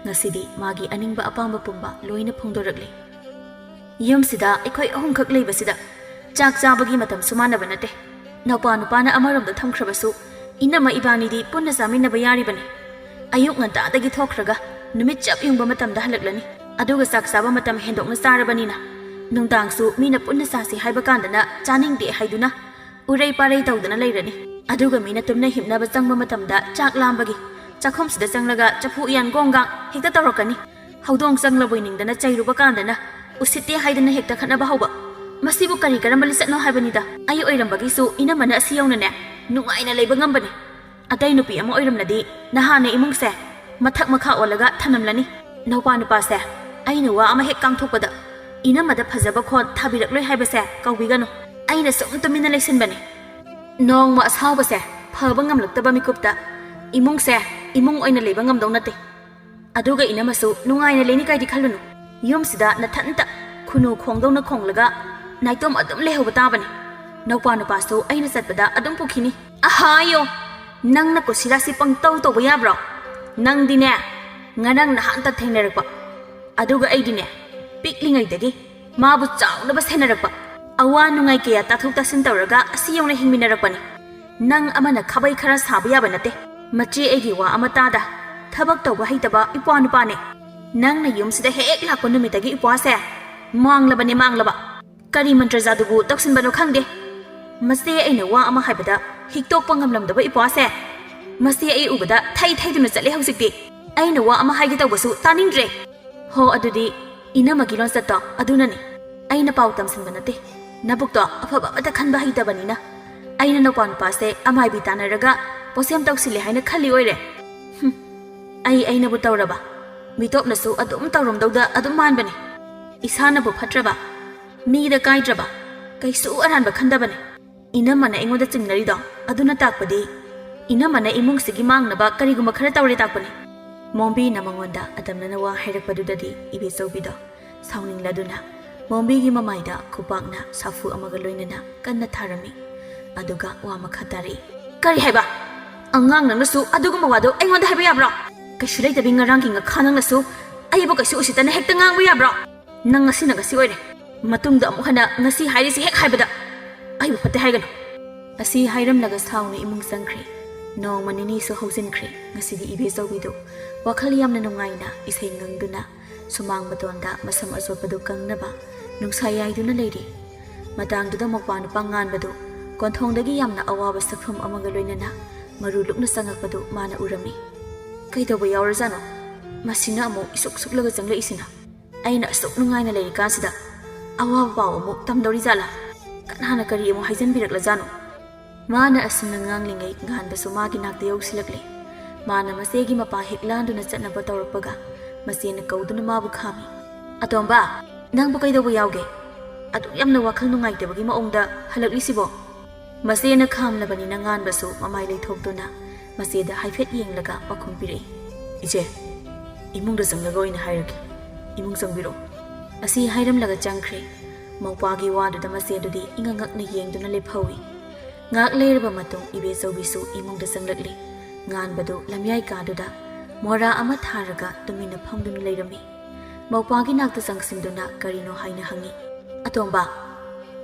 ꯉꯁꯤꯗꯤ ꯃꯥꯒꯤ ꯑꯅꯤꯡꯕ ꯑꯄꯥꯝꯕ ꯄꯨꯝꯕ ꯂꯣꯏꯅ ꯐꯣꯡꯗꯣꯔꯛꯂꯦ꯫ ꯌꯨꯝꯁꯤꯗ ꯑꯩꯈꯣꯏ ꯑꯍꯨꯝꯈꯛ ꯂꯩꯕꯁꯤꯗ ꯆꯥꯛ ꯆꯥꯕꯒꯤ ꯃꯇꯝꯁꯨ ꯃꯥꯟꯅꯕ ꯅꯠꯇꯦ꯫ ꯅꯧꯄꯥ ꯅꯨꯄꯥꯅ ꯑꯃꯔꯣꯝꯗ ꯊꯝꯈ꯭ꯔꯕꯁꯨ, ꯏꯅꯝꯃ ꯏꯕꯥꯅꯤꯗꯤ ꯄꯨꯟꯅ ꯆꯥꯃꯤꯟꯅꯕ ꯌꯥꯔꯤꯕꯅꯤ꯫ ꯑꯌꯨꯛ ꯉꯟꯇꯥꯗꯒꯤ ꯊꯣꯛꯈ꯭ꯔꯒ ꯅꯨꯃꯤꯠ ꯆꯞ ꯌꯨꯡꯕ ꯃꯇꯝꯗ ꯍꯜꯂꯛꯂꯅꯤ꯫ ꯑꯗꯨꯒ ꯆꯥꯛ ꯆꯥꯕ ꯃꯇꯝ ꯍꯦꯟꯗꯣꯛꯅ ꯆꯥꯔꯕꯅꯤꯅ ꯅꯨꯡꯗꯥꯡꯁꯨ ꯃꯤꯅ ꯄꯨꯟꯅ ꯆꯥꯁꯤ ꯍꯥꯏꯕ ꯀꯥꯟꯗꯅ ꯆꯥꯅꯤꯡꯗꯦ ꯍꯥꯏꯗꯨꯅ ꯎꯔꯩ ꯄꯥꯔꯩ ꯇꯧꯗꯅ ꯂꯩꯔꯅꯤ꯫ ꯑꯗꯨꯒ ꯃꯤꯅ ꯇꯨꯝꯅ ꯍꯤꯞꯅꯕ ꯆꯪꯕ ꯃꯇꯝꯗ ꯆꯥꯛ ꯂꯥꯝꯕꯒꯤ ꯆꯥꯛꯈꯨꯝꯁꯤꯗ ꯆꯪꯂꯒ ꯆꯐꯨ ꯎꯌꯥꯟ ꯒꯣꯡꯒꯥꯡ ꯍꯦꯛꯇ ꯇꯧꯔꯛꯀꯅꯤ꯫ ꯍꯧꯗꯣꯡ ꯆꯪꯂꯕꯣꯏ ꯅꯤꯡꯗꯅ ꯆꯩꯔꯨꯕ ꯀꯥꯟꯗꯅ ꯎꯁꯤꯠꯇꯦ ꯍꯥꯏꯗꯅ ꯍꯦꯛꯇ ꯈꯠꯅꯕ ꯍꯧꯕ꯫ ꯃꯁꯤꯕꯨ ꯀꯔꯤ ꯀꯔꯝꯕ ꯂꯤꯆꯠꯅꯣ ꯍꯥꯏꯕꯅꯤꯗ꯫ ꯑꯩ ꯑꯣꯏꯔꯝꯕꯒꯤꯁꯨ ꯏꯅꯝꯃꯅ ꯑꯁꯤ ꯌꯧꯅꯅꯦ ꯅꯨꯡꯉꯥꯏꯅ ꯂꯩꯕ ꯉꯝꯕꯅꯤ꯫ ꯑꯇꯩ ꯅꯨꯄꯤ ꯑꯃ ꯑꯣꯏꯔꯝꯂꯗꯤ ꯅꯍꯥꯟꯅ ꯏꯃꯨꯡꯁꯦ ꯃꯊꯛ ꯃꯈꯥ ꯑꯣꯜꯂꯒ ꯊꯝꯂꯝꯂꯅꯤ꯫ ꯅꯧꯄꯥ ꯅꯨꯄꯥꯁꯦ ꯑꯩꯅ ꯋꯥ ꯑꯃ ꯍꯦꯛ ꯀꯥꯡꯊꯣꯛꯄꯗ ꯏꯅꯝꯃꯗ ꯐꯖꯕ ꯈꯣꯟ ꯊꯥꯕꯤꯔꯛꯂꯣꯏ ꯍꯥꯏꯕꯁꯦ ꯀꯧꯕꯤꯒꯅꯨ꯫ ꯑꯩꯅ ꯁꯨꯝ ꯇꯨꯃꯤꯟꯅ ꯂꯩꯁꯤꯟꯕꯅꯤ꯫ ꯅꯣꯡꯃ ꯑꯁꯥꯎꯕꯁꯦ ꯐꯕ ꯉꯝꯂꯛꯇꯕ ꯃꯤꯀꯨꯞꯇ ꯏꯃꯨꯡꯁꯦ ꯏꯃꯨꯡ ꯑꯣꯏꯅ ꯂꯩꯕ ꯉꯝꯗꯧ ꯅꯠꯇꯦ꯫ ꯑꯗꯨꯒ ꯏꯅꯝꯃꯁꯨ ꯅꯨꯡꯉꯥꯏꯅ ꯂꯩꯅꯤ ꯀꯥꯏꯗꯤ ꯈꯜꯂꯨꯅꯨ꯫ ꯌꯨꯝꯁꯤꯗ ꯅꯊꯟꯇ ꯈꯨꯅꯨ ꯈꯣꯡꯗꯧꯅ ꯈꯣꯡꯂꯒ ꯅꯥꯏꯇꯣꯝ ꯑꯗꯨꯝ ꯂꯩꯍꯧꯕ ꯇꯥꯕꯅꯤ꯫ ꯅꯧꯄꯥ ꯅꯨꯄꯥꯁꯨ ꯑꯩꯅ ꯆꯠꯄꯗ ꯑꯗꯨꯝ ꯄꯨꯈꯤꯅꯤ꯫ ꯑꯍꯥꯌꯣ! ꯅꯪꯅ ꯀꯨꯁꯤꯔꯥꯁꯤ ꯄꯪꯇꯧ ꯇꯧꯕ ꯌꯥꯕ꯭ꯔꯣ? ꯅꯪꯗꯤꯅꯦ, ꯉꯔꯥꯡ ꯅꯍꯥꯟꯇ ꯊꯦꯡꯅꯔꯛꯄ꯫ ꯑꯗꯨꯒ ꯑꯩꯗꯤꯅꯦ, ꯄꯤꯛꯂꯤꯉꯩꯗꯒꯤ ꯃꯥꯕꯨ ꯆꯥꯎꯅꯕ ꯁꯦꯟꯅꯔꯛꯄ꯫ ꯑꯋꯥ ꯅꯨꯡꯉꯥꯏ ꯀꯌꯥ ꯇꯥꯊꯣꯛ ꯇꯥꯁꯤꯟ ꯇꯧꯔꯒ ꯑꯁꯤ ꯌꯧꯅ ꯍꯤꯡꯃꯤꯟꯅꯔꯛꯄꯅꯤ꯫ ꯅꯪ ꯑꯃꯅ ꯈꯥꯕꯩ ꯈꯔ ꯁꯥꯕ ꯌꯥꯕ ꯅꯠꯇꯦ꯫ ꯃꯆꯦ ꯑꯩꯒꯤ ꯋꯥ ꯑꯃ ꯇꯥꯗ꯫ ꯊꯕꯛ ꯇꯧꯕ ꯍꯩꯇꯕ ꯏꯄ꯭ꯋꯥ ꯅꯨꯄꯥꯅꯦ꯫ ꯅꯪꯅ ꯌꯨꯝꯁꯤꯗ ꯍꯦꯛ ꯂꯥꯛꯄ ꯅꯨꯃꯤꯠꯇꯒꯤ ꯏꯄ꯭ꯋꯥꯁꯦ ꯃꯥꯡꯂꯕꯅꯦ, ꯃꯥꯡꯂꯕ꯫ ꯀꯔꯤ ꯃꯟꯇ꯭ꯔ ꯖꯥꯗꯨꯕꯨ ꯇꯧꯁꯤꯟꯕꯅꯣ ꯈꯪꯗꯦ꯫ ꯃꯆꯦ ꯑꯩꯅ ꯋꯥ ꯑꯃ ꯍꯥꯏꯕꯗ ꯍꯤꯛꯇꯣꯛꯄ ꯉꯝꯂꯝꯗꯕ ꯏꯄ꯭ꯋꯥꯁꯦ꯫ ꯃꯆꯦ ꯑꯩ ꯎꯕꯗ ꯊꯩ ꯊꯩꯗꯨꯅ ꯆꯠꯂꯦ ꯍꯧꯖꯤꯛꯇꯤ꯫ ꯑꯩꯅ ꯋꯥ ꯑꯃ ꯍꯥꯏꯒꯦ ꯇꯧꯕꯁꯨ ꯇꯥꯅꯤꯡꯗ꯭ꯔꯦ꯫ ꯍꯣ, ꯑꯗꯨꯗꯤ ꯏꯅꯝꯃꯒꯤ ꯂꯣꯟꯆꯠꯇꯣ ꯑꯗꯨꯅꯅꯤ꯫ ꯑꯩꯅ ꯄꯥꯎ ꯇꯝꯁꯤꯟꯕ ꯅꯠꯇꯦ꯫ ꯅꯕꯨꯛꯇꯣ ꯑꯐꯕ ꯑꯃꯠꯇ ꯈꯟꯕ ꯍꯩꯇꯕꯅꯤꯅ꯫ ꯑꯩꯅ ꯅꯧꯄꯥ ꯅꯨꯄꯥꯁꯦ ꯑꯃꯥꯏꯕꯤ ꯇꯥꯟꯅꯔꯒ ꯄꯣꯁꯦꯝ ꯇꯧꯁꯤꯜꯂꯦ ꯍꯥꯏꯅ ꯈꯜꯂꯤ ꯑꯣꯏꯔꯦ꯫ ꯍꯨꯝ, ꯑꯩ ꯑꯩꯅꯕꯨ ꯇꯧꯔꯕ꯫ ꯃꯤꯇꯣꯞꯅꯁꯨ ꯑꯗꯨꯝ ꯇꯧꯔꯝꯗꯧꯗ ꯑꯗꯨꯝ ꯃꯥꯟꯕꯅꯤ꯫ ꯏꯁꯥꯅꯕꯨ ꯐꯠꯇ꯭ꯔꯕ, ꯃꯤꯗ ꯀꯥꯏꯗ꯭ꯔꯕ, ꯀꯩꯁꯨ ꯑꯔꯥꯟꯕ ꯈꯟꯗꯕꯅꯤ꯫ ꯏꯅꯝꯃꯅ ꯑꯩꯉꯣꯟꯗ ꯆꯤꯡꯅꯔꯤꯗꯣ ꯑꯗꯨꯅ ꯇꯥꯛꯄꯗꯤ ꯏꯅꯝꯃꯅ ꯏꯃꯨꯡꯁꯤꯒꯤ ꯃꯥꯡꯅꯕ ꯀꯔꯤꯒꯨꯝꯕ ꯈꯔ ꯇꯧꯔꯦ ꯇꯥꯛꯄꯅꯤ꯫ ꯃꯣꯝꯕꯤꯅ ꯃꯉꯣꯟꯗ ꯑꯗꯝꯅꯅ ꯋꯥ ꯍꯥꯏꯔꯛꯄꯗꯨꯗꯗꯤ ꯏꯕꯦꯆꯧꯕꯤꯗꯣ ꯁꯥꯎꯅꯤꯡꯂꯗꯨꯅ ꯃꯣꯝꯕꯤꯒꯤ ꯃꯃꯥꯏꯗ ꯈꯨꯄꯥꯛꯅ ꯁꯥꯐꯨ ꯑꯃꯒ ꯂꯣꯏꯅꯅ ꯀꯟꯅ ꯊꯥꯔꯝꯃꯤ꯫ ꯑꯗꯨꯒ ꯋꯥ ꯃꯈꯥ ꯇꯥꯔꯛꯏ꯫ "ꯀꯔꯤ ꯍꯥꯏꯕ? ꯑꯉꯥꯡ ꯅꯪꯅꯁꯨ ꯑꯗꯨꯒꯨꯝꯕ ꯋꯥꯗꯣ ꯑꯩꯉꯣꯟꯗ ꯍꯥꯏꯕ ꯌꯥꯕ꯭ꯔꯣ? ꯀꯩꯁꯨ ꯂꯩꯇꯕꯤ ꯉꯔꯥꯡꯒꯤ ꯉꯈꯥ ꯅꯪꯅꯁꯨ ꯑꯩꯕꯨ ꯀꯩꯁꯨ ꯎꯁꯤꯠꯇꯅ ꯍꯦꯛꯇ ꯉꯥꯡꯕ ꯌꯥꯕ꯭ꯔꯣ? ꯅꯪ ꯉꯁꯤꯅ ꯉꯁꯤ ꯑꯣꯏꯔꯦ꯫ ꯃꯇꯨꯡꯗ ꯑꯃꯨꯛ ꯍꯟꯅ ꯉꯁꯤ ꯍꯥꯏꯔꯤꯁꯤ ꯍꯦꯛ ꯍꯥꯏꯕꯗ ꯑꯩꯕꯨ ꯐꯠꯇꯦ ꯍꯥꯏꯒꯅꯨ꯫" ꯑꯁꯤ ꯍꯥꯏꯔꯝꯂꯒ ꯁꯥꯎꯅ ꯏꯃꯨꯡ ꯆꯪꯈ꯭ꯔꯦ꯫ ꯅꯣꯡꯃ ꯅꯤꯅꯤꯁꯨ ꯍꯧꯖꯤꯟꯈ꯭ꯔꯦ꯫ ꯉꯁꯤꯗꯤ ꯏꯕꯦꯆꯧꯕꯤꯗꯨ ꯋꯥꯈꯜ ꯌꯥꯝꯅ ꯅꯨꯡꯉꯥꯏꯅ ꯏꯁꯩ ꯉꯪꯗꯨꯅ ꯁꯨꯃꯥꯡ ꯃꯇꯣꯟꯗ ꯃꯁꯝ ꯑꯆꯣꯠꯄꯗꯨ ꯀꯪꯅꯕ ꯅꯨꯡꯁꯥ ꯌꯥꯏꯗꯨꯅ ꯂꯩꯔꯤ꯫ ꯃꯇꯥꯡꯗꯨꯗ ꯃꯧꯄ꯭ꯋꯥ ꯅꯨꯄꯥ ꯉꯥꯟꯕꯗꯨ ꯀꯣꯟꯊꯣꯡꯗꯒꯤ ꯌꯥꯝꯅ ꯑꯋꯥꯕ ꯁꯛꯐꯝ ꯑꯃꯒ ꯂꯣꯏꯅꯅ ꯃꯔꯨ ꯂꯨꯛꯅ ꯆꯪꯉꯛꯄꯗꯨ ꯃꯥꯅ ꯎꯔꯝꯃꯤ꯫ "ꯀꯩꯗꯧꯕ ꯌꯥꯎꯔꯖꯥꯠꯅꯣ? ꯃꯁꯤꯅ ꯑꯃꯨꯛ ꯏꯁꯨꯛ ꯁꯨꯛꯂꯒ ꯆꯪꯂꯛꯏꯁꯤꯅ? ꯑꯩꯅ ꯑꯁꯨꯛ ꯅꯨꯡꯉꯥꯏꯅ ꯂꯩꯔꯤꯀꯥꯟꯁꯤꯗ ꯑꯋꯥꯕ ꯄꯥꯎ ꯑꯃꯨꯛ ꯇꯝꯗꯧꯔꯤꯖꯥꯠꯂꯥ? ꯀꯅꯥꯅ ꯀꯔꯤ ꯑꯃꯨꯛ ꯍꯥꯏꯖꯟꯕꯤꯔꯛꯂꯖꯥꯠꯅꯣ?" ꯃꯥꯅ ꯑꯁꯨꯝꯅ ꯉꯥꯡꯂꯤꯉꯩ ꯉꯥꯟꯕꯁꯨ ꯃꯥꯒꯤ ꯅꯥꯛꯇ ꯌꯧꯁꯤꯜꯂꯛꯂꯦ꯫ ꯃꯥꯅ ꯃꯆꯦꯒꯤ ꯃꯄꯥ ꯍꯦꯛ ꯂꯥꯟꯗꯨꯅ ꯆꯠꯅꯕ ꯇꯧꯔꯛꯄꯒ ꯃꯆꯦꯅ ꯀꯧꯗꯨꯅ ꯃꯥꯕꯨ ꯈꯥꯝꯃꯤ꯫ "ꯑꯇꯣꯝꯕ, ꯅꯪꯕꯨ ꯀꯩꯗꯧꯕ ꯌꯥꯎꯒꯦ? ꯑꯗꯨꯛ ꯌꯥꯝꯅ ꯋꯥꯈꯜ ꯅꯨꯡꯉꯥꯏꯇꯕꯒꯤ ꯃꯑꯣꯡꯗ ꯍꯜꯂꯛꯂꯤꯁꯤꯕꯣ?" ꯃꯆꯦꯅ ꯈꯥꯝꯂꯕꯅꯤꯅ ꯉꯥꯟꯕꯁꯨ ꯃꯃꯥꯏ ꯂꯩꯊꯣꯛꯇꯨꯅ ꯃꯆꯦꯗ ꯍꯥꯏꯐꯦꯠ ꯌꯦꯡꯂꯒ ꯄꯥꯎꯈꯨꯝ ꯄꯤꯔꯛꯏ꯫ "ꯏꯆꯦ, ꯏꯃꯨꯡꯗ ꯆꯪꯂꯒ ꯑꯣꯏꯅ ꯍꯥꯏꯔꯒꯦ꯫ ꯏꯃꯨꯡ ꯆꯪꯕꯤꯔꯛꯑꯣ꯫" ꯑꯁꯤ ꯍꯥꯏꯔꯝꯂꯒ ꯆꯪꯈ꯭ꯔꯦ꯫ ꯃꯧꯄꯥꯒꯤ ꯋꯥꯗꯨꯗ ꯃꯆꯦꯗꯨꯗꯤ ꯏꯉꯛ ꯉꯛꯅ ꯌꯦꯡꯗꯨꯅ ꯂꯦꯞꯍꯧꯏ꯫ ꯉꯥꯏꯍꯥꯛ ꯂꯩꯔꯕ ꯃꯇꯨꯡ ꯏꯕꯦꯆꯧꯕꯤꯁꯨ ꯏꯃꯨꯡꯗ ꯆꯪꯂꯛꯂꯤ꯫ ꯉꯥꯟꯕꯗꯨ ꯂꯝꯌꯥꯏ ꯀꯥꯗꯨꯗ ꯃꯣꯔꯥ ꯑꯃ ꯊꯥꯔꯒ ꯇꯨꯃꯤꯟꯅ ꯐꯝꯗꯨꯅ ꯂꯩꯔꯝꯃꯤ꯫ ꯃꯧꯄꯥꯒꯤ ꯅꯥꯛꯇ ꯆꯪꯁꯤꯟꯗꯨꯅ ꯀꯔꯤꯅꯣ ꯍꯥꯏꯅ ꯍꯪꯉꯤ꯫ "ꯑꯇꯣꯝꯕ,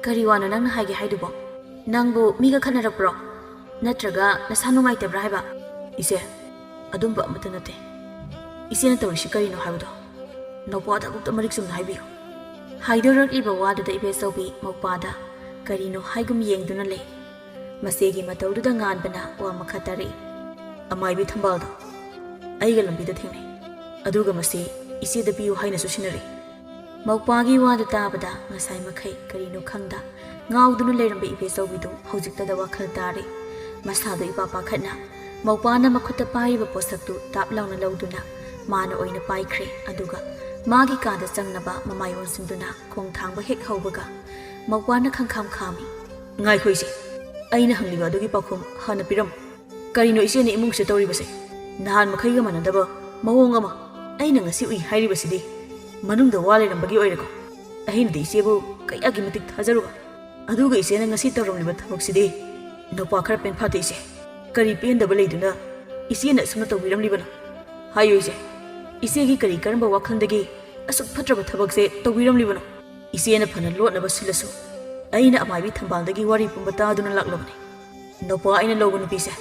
ꯀꯔꯤ ꯋꯥꯅꯣ ꯅꯪꯅ ꯍꯥꯏꯒꯦ ꯍꯥꯏꯗꯨꯕꯣ? ꯅꯪꯕꯨ ꯃꯤꯒ ꯈꯠꯅꯔꯛꯄ꯭ꯔꯣ? ꯅꯠꯇ꯭ꯔꯒ ꯅꯁꯥ ꯅꯨꯡꯉꯥꯏꯇꯕ꯭ꯔꯥ ꯍꯥꯏꯕ?" "ꯏꯆꯦ, ꯑꯗꯨꯝꯕ ꯑꯃꯠꯇ ꯅꯠꯇꯦ꯫ ꯏꯆꯦꯅ ꯇꯧꯔꯤꯁꯤ ꯀꯔꯤꯅꯣ ꯍꯥꯏꯕꯗꯣ ꯅꯧꯄꯥꯗ ꯑꯃꯨꯛꯇ ꯃꯔꯤꯛ ꯆꯨꯝꯅ ꯍꯥꯏꯕꯤꯌꯨ꯫" ꯍꯥꯏꯗꯣꯔꯛꯂꯤꯕ ꯋꯥꯗꯨꯗ ꯏꯕꯦꯆꯧꯕꯤ ꯃꯧꯄꯥꯗ ꯀꯔꯤꯅꯣ ꯍꯥꯏꯒꯨꯝ ꯌꯦꯡꯗꯨꯅ ꯂꯩ꯫ ꯃꯆꯦꯒꯤ ꯃꯇꯧꯗꯨꯗ ꯉꯥꯟꯕꯅ ꯋꯥ ꯃꯈꯥ ꯇꯥꯔꯛꯏ꯫ "ꯑꯃꯥꯏꯕꯤ ꯊꯝꯕꯥꯜꯗꯣ ꯑꯩꯒ ꯂꯝꯕꯤꯗ ꯊꯦꯡꯅꯩ, ꯑꯗꯨꯒ ꯃꯁꯤ ꯏꯆꯦꯗ ꯄꯤꯌꯨ ꯍꯥꯏꯅꯁꯨ ꯁꯤꯟꯅꯔꯛꯏ꯫" ꯃꯧꯄꯥꯒꯤ ꯋꯥꯗꯨ ꯇꯥꯕꯗ ꯉꯁꯥꯏ ꯃꯈꯩ ꯀꯔꯤꯅꯣ ꯈꯪꯗ ꯉꯥꯎꯗꯨꯅ ꯂꯩꯔꯝꯕ ꯏꯕꯦꯆꯧꯕꯤꯗꯨ ꯍꯧꯖꯤꯛꯇꯗ ꯋꯥꯈꯜ ꯇꯥꯔꯦ꯫ ꯃꯁꯥꯗꯨ ꯏꯄꯥ ꯄꯥꯈꯠꯅ ꯃꯧꯄꯥꯅ ꯃꯈꯨꯠꯇ ꯄꯥꯏꯔꯤꯕ ꯄꯣꯠꯁꯛꯇꯨ ꯇꯥꯞ ꯂꯥꯎꯅ ꯂꯧꯗꯨꯅ ꯃꯥꯅ ꯑꯣꯏꯅ ꯄꯥꯏꯈ꯭ꯔꯦ꯫ ꯑꯗꯨꯒ ꯃꯥꯒꯤ ꯀꯥꯗ ꯆꯪꯅꯕ ꯃꯃꯥꯏ ꯑꯣꯟꯁꯤꯟꯗꯨꯅ ꯈꯣꯡ ꯊꯥꯡꯕ ꯍꯦꯛ ꯍꯧꯕꯒ ꯃꯧꯄꯥꯅ ꯈꯪꯈꯥꯝ ꯈꯥꯝꯃꯤ꯫ "ꯉꯥꯏꯈꯣ ꯏꯆꯦ, ꯑꯩꯅ ꯍꯪꯂꯤꯕ ꯑꯗꯨꯒꯤ ꯄꯥꯎꯈꯨꯝ ꯍꯥꯟꯅ ꯄꯤꯔꯝꯃꯨ꯫ ꯀꯔꯤꯅꯣ ꯏꯆꯦꯅ ꯏꯃꯨꯡꯁꯤꯗ ꯇꯧꯔꯤꯕꯁꯦ? ꯅꯍꯥꯟ ꯃꯈꯩꯒ ꯃꯥꯟꯅꯗꯕ ꯃꯑꯣꯡ ꯑꯃ꯫ ꯑꯩꯅ ꯉꯁꯤ ꯎꯏ ꯍꯥꯏꯔꯤꯕꯁꯤꯗꯤ ꯃꯅꯨꯡꯗ ꯋꯥ ꯂꯩꯔꯝꯕꯒꯤ ꯑꯣꯏꯔꯦꯀꯣ꯫ ꯑꯩꯅꯗꯤ ꯏꯆꯦꯕꯨ ꯀꯌꯥꯒꯤ ꯃꯇꯤꯛ ꯊꯥꯖꯔꯨꯕ꯫ ꯑꯗꯨꯒ ꯏꯆꯦꯅ ꯉꯁꯤ ꯇꯧꯔꯝꯂꯤꯕ ꯊꯕꯛꯁꯤꯗꯤ ꯅꯧꯄꯥ ꯈꯔ ꯄꯦꯟꯐꯥꯠꯇꯦ ꯏꯆꯦ꯫ ꯀꯔꯤ ꯄꯦꯟꯗꯕ ꯂꯩꯗꯨꯅ ꯏꯆꯦꯅ ꯑꯁꯨꯝꯅ ꯇꯧꯕꯤꯔꯝꯂꯤꯕꯅꯣ? ꯍꯥꯏꯌꯨ ꯏꯆꯦ, ꯏꯆꯦꯒꯤ ꯀꯔꯤ ꯀꯔꯝꯕ ꯋꯥꯈꯜꯗꯒꯤ ꯑꯁꯨꯛ ꯐꯠꯇ꯭ꯔꯕ ꯊꯕꯛꯁꯦ ꯇꯧꯕꯤꯔꯝꯂꯤꯕꯅꯣ? ꯏꯆꯦꯅ ꯐꯅ ꯂꯣꯠꯅꯕ ꯁꯤꯜꯂꯁꯨ ꯑꯩꯅ ꯑꯃꯥꯏꯕꯤ ꯊꯝꯕꯥꯜꯗꯒꯤ ꯋꯥꯔꯤ ꯄꯨꯝꯕ ꯇꯥꯗꯨꯅ ꯂꯥꯛꯂꯕꯅꯤ꯫ ꯅꯧꯄꯥ ꯑꯩꯅ ꯂꯧꯕ ꯅꯨꯄꯤꯁꯦ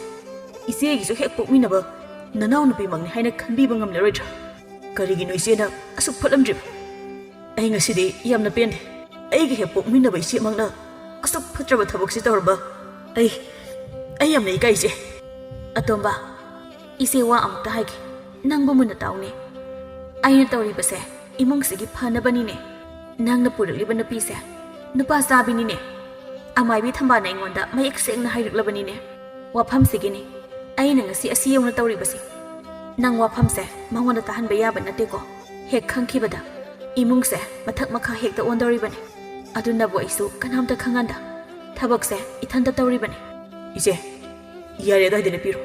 ꯏꯆꯦꯒꯤꯁꯨ ꯍꯦꯛ ꯄꯣꯛꯃꯤꯟꯅꯕ ꯅꯅꯥꯎ ꯅꯨꯄꯤꯃꯛꯅꯤ ꯍꯥꯏꯅ ꯈꯟꯕꯤꯕ ꯉꯝꯂꯔꯣꯏꯗ꯭ꯔꯥ? ꯀꯔꯤꯒꯤꯅꯣ ꯏꯆꯦꯅ ꯑꯁꯨꯛ ꯐꯠꯂꯝꯗ꯭ꯔꯤꯕ? ꯑꯩ ꯉꯁꯤꯗꯤ ꯌꯥꯝꯅ ꯄꯦꯟꯗꯦ꯫ ꯑꯩꯒ ꯍꯦꯛ ꯄꯣꯛꯃꯤꯟꯅꯕ ꯏꯆꯦꯃꯛꯅ ꯑꯁꯨꯛ ꯐꯠꯇ꯭ꯔꯕ ꯊꯕꯛꯁꯤ ꯇꯧꯔꯝꯕ ꯑꯩ, ꯑꯩ ꯌꯥꯝꯅ ꯏꯀꯥꯏ ꯏꯆꯦ꯫ ꯑꯇꯣꯝꯕ, ꯏꯆꯦ ꯋꯥ ꯑꯃꯨꯛꯇ ꯍꯥꯏꯒꯦ꯫ ꯅꯪꯕꯨ ꯃꯨꯟꯅ ꯇꯥꯎꯅꯦ꯫ ꯑꯩꯅ ꯇꯧꯔꯤꯕꯁꯦ ꯏꯃꯨꯡꯁꯤꯒꯤ ꯐꯅꯕꯅꯤꯅꯦ꯫ ꯅꯪꯅ ꯄꯨꯔꯛꯂꯤꯕ ꯅꯨꯄꯤꯁꯦ ꯅꯨꯄꯥ ꯆꯥꯕꯤꯅꯤꯅꯦ꯫ ꯑꯃꯥꯏꯕꯤ ꯊꯝꯕꯥꯜꯅ ꯑꯩꯉꯣꯟꯗ ꯃꯌꯦꯛ ꯁꯦꯡꯅ ꯍꯥꯏꯔꯛꯂꯕꯅꯤꯅꯦ꯫ ꯋꯥꯐꯝꯁꯤꯒꯤꯅꯤ ꯑꯩꯅ ꯉꯁꯤ ꯑꯁꯤ ꯌꯧꯅ ꯇꯧꯔꯤꯕꯁꯦ꯫ ꯅꯪ ꯋꯥꯐꯝꯁꯦ ꯃꯉꯣꯟꯗ ꯇꯥꯍꯟꯕ ꯌꯥꯕ ꯅꯠꯇꯦꯀꯣ꯫ ꯍꯦꯛ ꯈꯪꯈꯤꯕꯗ ꯏꯃꯨꯡꯁꯦ ꯃꯊꯛ ꯃꯈꯥ ꯍꯦꯛꯇ ꯑꯣꯟꯗꯧꯔꯤꯕꯅꯤ꯫ ꯑꯗꯨꯅꯕꯨ ꯑꯩꯁꯨ ꯀꯅꯥꯝꯇ ꯈꯪꯍꯟꯗ ꯊꯕꯛꯁꯦ ꯏꯊꯟꯇ ꯇꯧꯔꯤꯕꯅꯤ꯫ ꯏꯆꯦ, ꯌꯥꯔꯦ, ꯑꯗꯨꯋꯥꯏꯗ ꯂꯦꯞꯄꯤꯔꯣ꯫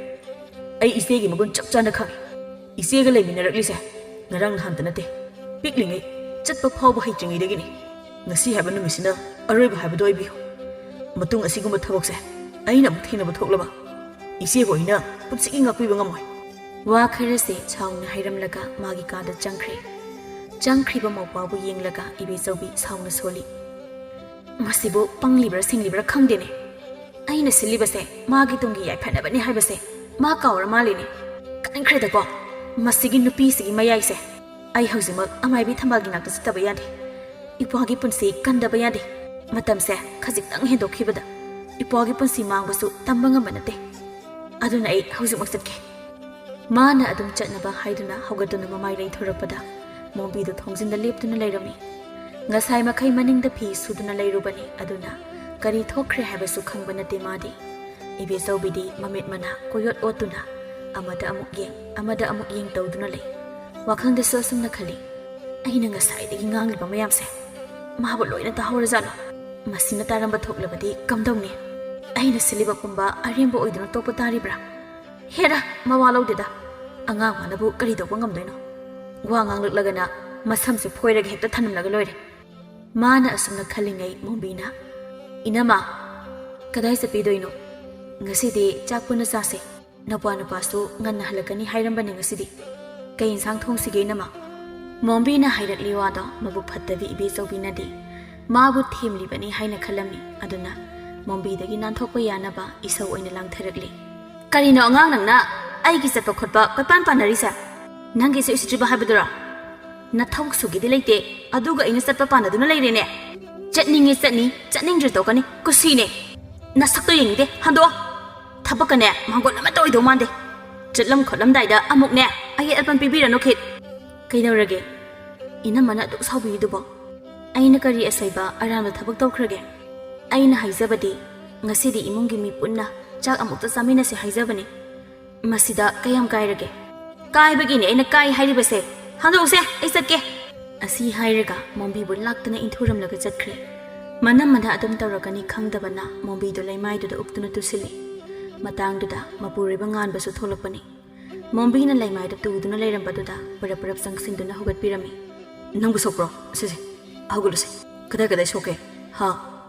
ꯑꯩ ꯏꯆꯦꯒꯤ ꯃꯒꯨꯟ ꯆꯞ ꯆꯥꯅ ꯈꯪꯏ꯫ ꯏꯆꯦꯒ ꯂꯩꯃꯤꯟꯅꯔꯛꯂꯤꯁꯦ ꯉꯔꯥꯡ ꯅꯍꯥꯟꯇ ꯅꯠꯇꯦ꯫ ꯄꯤꯛꯂꯤꯉꯩ, ꯆꯠꯄ ꯐꯥꯎꯕ ꯍꯩꯇ꯭ꯔꯤꯉꯩꯗꯒꯤꯅꯤ꯫ ꯉꯁꯤ ꯍꯥꯏꯕ ꯅꯨꯃꯤꯠꯁꯤꯅ ꯑꯔꯣꯏꯕ ꯍꯥꯏꯕꯗꯣ ꯑꯣꯏꯕꯤꯌꯨ꯫ ꯃꯇꯨꯡ ꯑꯁꯤꯒꯨꯝꯕ ꯊꯕꯛꯁꯦ ꯑꯩꯅ ꯑꯃꯨꯛ ꯊꯦꯡꯅꯕ ꯊꯣꯛꯂꯕ, ꯏꯆꯦꯕꯨ ꯑꯩꯅ ꯄꯨꯟꯁꯤꯒꯤ ꯉꯥꯛꯄꯤꯕ ꯉꯝꯃꯣꯏ꯫ ꯋꯥ ꯈꯔꯁꯦ ꯁꯥꯎꯅ ꯍꯥꯏꯔꯝꯂꯒ ꯃꯥꯒꯤ ꯀꯥꯗ ꯆꯪꯈ꯭ꯔꯦ꯫ ꯆꯪꯈ꯭ꯔꯤꯕ ꯃꯧꯄ꯭ꯋꯥꯕꯨ ꯌꯦꯡꯂꯒ ꯏꯕꯦꯆꯧꯕꯤ ꯁꯥꯎꯅ ꯁꯣꯜꯂꯤ꯫ ꯃꯁꯤꯕꯨ ꯄꯪꯂꯤꯕ꯭ꯔꯥ ꯁꯤꯡꯂꯤꯕ꯭ꯔꯥ ꯈꯪꯗꯦꯅꯦ꯫ ꯑꯩꯅ ꯁꯤꯜꯂꯤꯕꯁꯦ ꯃꯥꯒꯤ ꯇꯨꯡꯒꯤ ꯌꯥꯏꯐꯅꯕꯅꯤ ꯍꯥꯏꯕꯁꯦ ꯃꯥ ꯀꯥꯎꯔ ꯃꯥꯜꯂꯤꯅꯦ꯫ ꯀꯟꯈ꯭ꯔꯦꯗꯀꯣ, ꯃꯁꯤꯒꯤ ꯅꯨꯄꯤꯁꯤꯒꯤ ꯃꯌꯥꯏꯁꯦ꯫ ꯑꯩ ꯍꯧꯖꯤꯛꯃꯛ ꯑꯃꯥꯏꯕꯤ ꯊꯝꯕꯥꯜꯒꯤ ꯅꯥꯛꯇ ꯆꯠꯇꯕ ꯌꯥꯗꯦ꯫ ꯏꯄ꯭ꯋꯥꯒꯤ ꯄꯨꯟꯁꯤ ꯀꯟꯗꯕ ꯌꯥꯗꯦ꯫ ꯃꯇꯝꯁꯦ ꯈꯖꯤꯛꯇꯪ ꯍꯦꯟꯗꯣꯛꯈꯤꯕꯗ ꯏꯄ꯭ꯋꯥꯒꯤ ꯄꯨꯟꯁꯤ ꯃꯥꯡꯕꯁꯨ ꯇꯝꯕ ꯉꯝꯕ ꯅꯠꯇꯦ꯫ ꯑꯗꯨꯅ ꯑꯩ ꯍꯧꯖꯤꯛꯃꯛ ꯆꯠꯀꯦ꯫ ꯃꯥꯅ ꯑꯗꯨꯝ ꯆꯠꯅꯕ ꯍꯥꯏꯗꯨꯅ ꯍꯧꯒꯠꯇꯨꯅ ꯃꯃꯥꯏ ꯂꯩꯊꯣꯔꯛꯄꯗ ꯃꯣꯝꯕꯤꯗꯨ ꯊꯣꯡꯖꯤꯟꯗ ꯂꯦꯞꯇꯨꯅ ꯂꯩꯔꯝꯃꯤ꯫ ꯉꯁꯥꯏ ꯃꯈꯩ ꯃꯅꯤꯡꯗ ꯐꯤ ꯁꯨꯗꯨꯅ ꯂꯩꯔꯨꯕꯅꯤ, ꯑꯗꯨꯅ ꯀꯔꯤ ꯊꯣꯛꯈ꯭ꯔꯦ ꯍꯥꯏꯕꯁꯨ ꯈꯪꯕ ꯅꯠꯇꯦ ꯃꯥꯗꯤ꯫ ꯏꯕꯦꯆꯧꯕꯤꯗꯤ ꯃꯃꯤꯠ ꯃꯅꯥ ꯀꯣꯏꯌꯣꯠ ꯑꯣꯠꯇꯨꯅ ꯑꯃꯗ ꯑꯃꯨꯛ ꯌꯦꯡ, ꯑꯃꯗ ꯑꯃꯨꯛ ꯌꯦꯡ ꯇꯧꯗꯨꯅ ꯂꯩ꯫ ꯋꯥꯈꯜꯗꯁꯨ ꯑꯁꯨꯝꯅ ꯈꯜꯂꯤ, "ꯑꯩꯅ ꯉꯁꯥꯏꯗꯒꯤ ꯉꯥꯡꯂꯤꯕ ꯃꯌꯥꯝꯁꯦ ꯃꯥꯕꯨ ꯂꯣꯏꯅ ꯇꯥꯍꯧꯔꯖꯥꯠꯂꯣ? ꯃꯁꯤꯅ ꯇꯥꯔꯝꯕ ꯊꯣꯛꯂꯕꯗꯤ ꯀꯝꯗꯧꯅꯤ? ꯑꯩꯅ ꯁꯤꯜꯂꯤꯕ ꯄꯨꯝꯕ ꯑꯔꯦꯝꯕ ꯑꯣꯏꯗꯨꯅ ꯇꯣꯛꯄ ꯇꯥꯔꯤꯕ꯭ꯔꯥ? ꯍꯦꯔꯥ, ꯃꯋꯥ ꯂꯧꯗꯦꯗ꯫ ꯑꯉꯥꯡ ꯃꯥꯅꯕꯨ ꯀꯔꯤ ꯇꯧꯕ ꯉꯝꯗꯣꯏꯅꯣ? ꯋꯥ ꯉꯥꯡꯂꯛꯂꯒꯅ ꯃꯁꯝꯁꯦ ꯐꯣꯏꯔꯒ ꯍꯦꯛꯇ ꯊꯅꯝꯂꯒ ꯂꯣꯏꯔꯦ"꯫ ꯃꯥꯅ ꯑꯁꯨꯝꯅ ꯈꯜꯂꯤꯉꯩ ꯃꯣꯝꯕꯤꯅ, "ꯏꯅꯝꯃ, ꯀꯗꯥꯏ ꯆꯠꯄꯤꯗꯣꯏꯅꯣ? ꯉꯁꯤꯗꯤ ꯆꯥꯛ ꯄꯨꯟꯅ ꯆꯥꯁꯦ꯫ ꯅꯄꯥ ꯅꯨꯄꯥꯁꯨ ꯉꯟꯅ ꯍꯜꯂꯛꯀꯅꯤ ꯍꯥꯏꯔꯝꯕꯅꯦ ꯉꯁꯤꯗꯤ꯫ ꯀꯩ ꯏꯟꯁꯥꯡ ꯊꯣꯡꯁꯤꯒꯦ, ꯏꯅꯝꯃ?" ꯃꯣꯝꯕꯤꯅ ꯍꯥꯏꯔꯛꯂꯤ ꯋꯥꯗꯣ ꯃꯕꯨꯛ ꯐꯠꯇꯕꯤ ꯏꯕꯦꯆꯧꯕꯤꯅꯗꯤ ꯃꯥꯕꯨ ꯊꯦꯝꯂꯤꯕꯅꯤ ꯍꯥꯏꯅ ꯈꯜꯂꯝꯃꯤ꯫ ꯑꯗꯨꯅ ꯃꯣꯝꯕꯤꯗꯒꯤ ꯅꯥꯟꯊꯣꯛꯄ ꯌꯥꯅꯕ ꯏꯁꯧ ꯑꯣꯏꯅ ꯂꯥꯡꯊꯔꯛꯂꯤ꯫ "ꯀꯔꯤꯅꯣ ꯑꯉꯥꯡ ꯅꯪꯅ ꯑꯩꯒꯤ ꯆꯠꯄ ꯈꯣꯠꯄ ꯀꯣꯏꯄꯥꯟ ꯄꯥꯟꯅꯔꯤꯁꯦ? ꯅꯪꯒꯤꯁꯦ ꯎꯁꯤꯠꯇ꯭ꯔꯤꯕ ꯍꯥꯏꯕꯗꯨꯔꯣ? ꯅꯊꯧ ꯁꯨꯒꯦꯗꯤ ꯂꯩꯇꯦ, ꯑꯗꯨꯒ ꯑꯩꯅ ꯆꯠꯄ ꯄꯥꯟꯅꯗꯨꯅ ꯂꯩꯔꯦꯅꯦ꯫ ꯆꯠꯅꯤꯡꯉꯦ ꯆꯠꯅꯤ, ꯆꯠꯅꯤꯡꯗ꯭ꯔꯦ ꯇꯣꯛꯀꯅꯤ, ꯀꯨꯁꯤꯅꯦ꯫ ꯅꯁꯛꯇꯣ ꯌꯦꯡꯅꯤꯡꯗꯦ, ꯍꯟꯗꯣꯛꯑꯣ꯫ ꯊꯕꯛꯀꯅꯦ ꯃꯥꯡꯒꯣꯜ ꯑꯃꯠꯇ ꯑꯣꯏꯗꯧ ꯃꯥꯟꯗꯦ꯫ ꯆꯠꯂꯝ ꯈꯣꯠꯂꯝꯗꯥꯏꯗ ꯑꯃꯨꯛꯅꯦ ꯑꯌꯦꯠ ꯑꯄꯟ ꯄꯤꯕꯤꯔꯅꯨ ꯈꯤꯠ"꯫ "ꯀꯩꯗꯧꯔꯒꯦ? ꯏꯅꯝꯃꯅ ꯑꯗꯨꯛ ꯁꯥꯎꯕꯤꯔꯤꯗꯨꯕꯣ? ꯑꯩꯅ ꯀꯔꯤ ꯑꯁꯣꯏꯕ ꯑꯔꯥꯟꯕ ꯊꯕꯛ ꯇꯧꯈ꯭ꯔꯒꯦ?" ꯑꯩꯅ ꯍꯥꯏꯖꯕꯗꯤ, ꯉꯁꯤꯗꯤ ꯏꯃꯨꯡꯒꯤ ꯃꯤ ꯄꯨꯟꯅ ꯆꯥꯛ ꯑꯃꯨꯛꯇ ꯆꯥꯃꯤꯟꯅꯁꯦ ꯍꯥꯏꯖꯕꯅꯤ꯫ ꯃꯁꯤꯗ ꯀꯌꯥꯝ ꯀꯥꯏꯔꯒꯦ? ꯀꯥꯏꯕꯒꯤꯅꯦ ꯑꯩꯅ ꯀꯥꯏ ꯍꯥꯏꯔꯤꯕꯁꯦ꯫ ꯍꯟꯗꯣꯛꯎꯁꯦ, ꯑꯩ ꯆꯠꯀꯦ꯫ ꯑꯁꯤ ꯍꯥꯏꯔꯒ ꯃꯣꯝꯕꯤꯕꯨ ꯂꯥꯛꯇꯨꯅ ꯏꯟꯊꯨꯔꯝꯂꯒ ꯆꯠꯈ꯭ꯔꯦ꯫ ꯃꯅꯝ ꯃꯅ ꯑꯗꯨꯝ ꯇꯧꯔꯛꯀꯅꯤ ꯈꯪꯗꯕꯅ ꯃꯣꯝꯕꯤꯗꯨ ꯂꯩꯃꯥꯏꯗꯨꯗ ꯎꯞꯇꯨꯅ ꯇꯨꯁꯤꯜꯂꯤ꯫ ꯃꯇꯥꯡꯗꯨꯗ ꯃꯄꯨꯔꯣꯏꯕ ꯉꯥꯟꯕꯁꯨ ꯊꯣꯛꯂꯛꯄꯅꯤ꯫ ꯃꯣꯝꯕꯤꯅ ꯂꯩꯃꯥꯏꯗ ꯇꯨꯗꯨꯅ ꯂꯩꯔꯝꯕꯗꯨꯗ ꯄꯔꯞ ꯄꯔꯞ ꯆꯪꯁꯤꯟꯗꯨꯅ ꯍꯧꯒꯠꯄꯤꯔꯝꯃꯤ꯫ "ꯅꯪꯕꯨ ꯁꯣꯛꯄ꯭ꯔꯣ? ꯁꯤꯁꯦ, ꯍꯧꯒꯠꯂꯨꯁꯦ꯫ ꯀꯗꯥꯏ ꯀꯗꯥꯏ ꯁꯣꯛꯀꯦ? ꯍꯥ?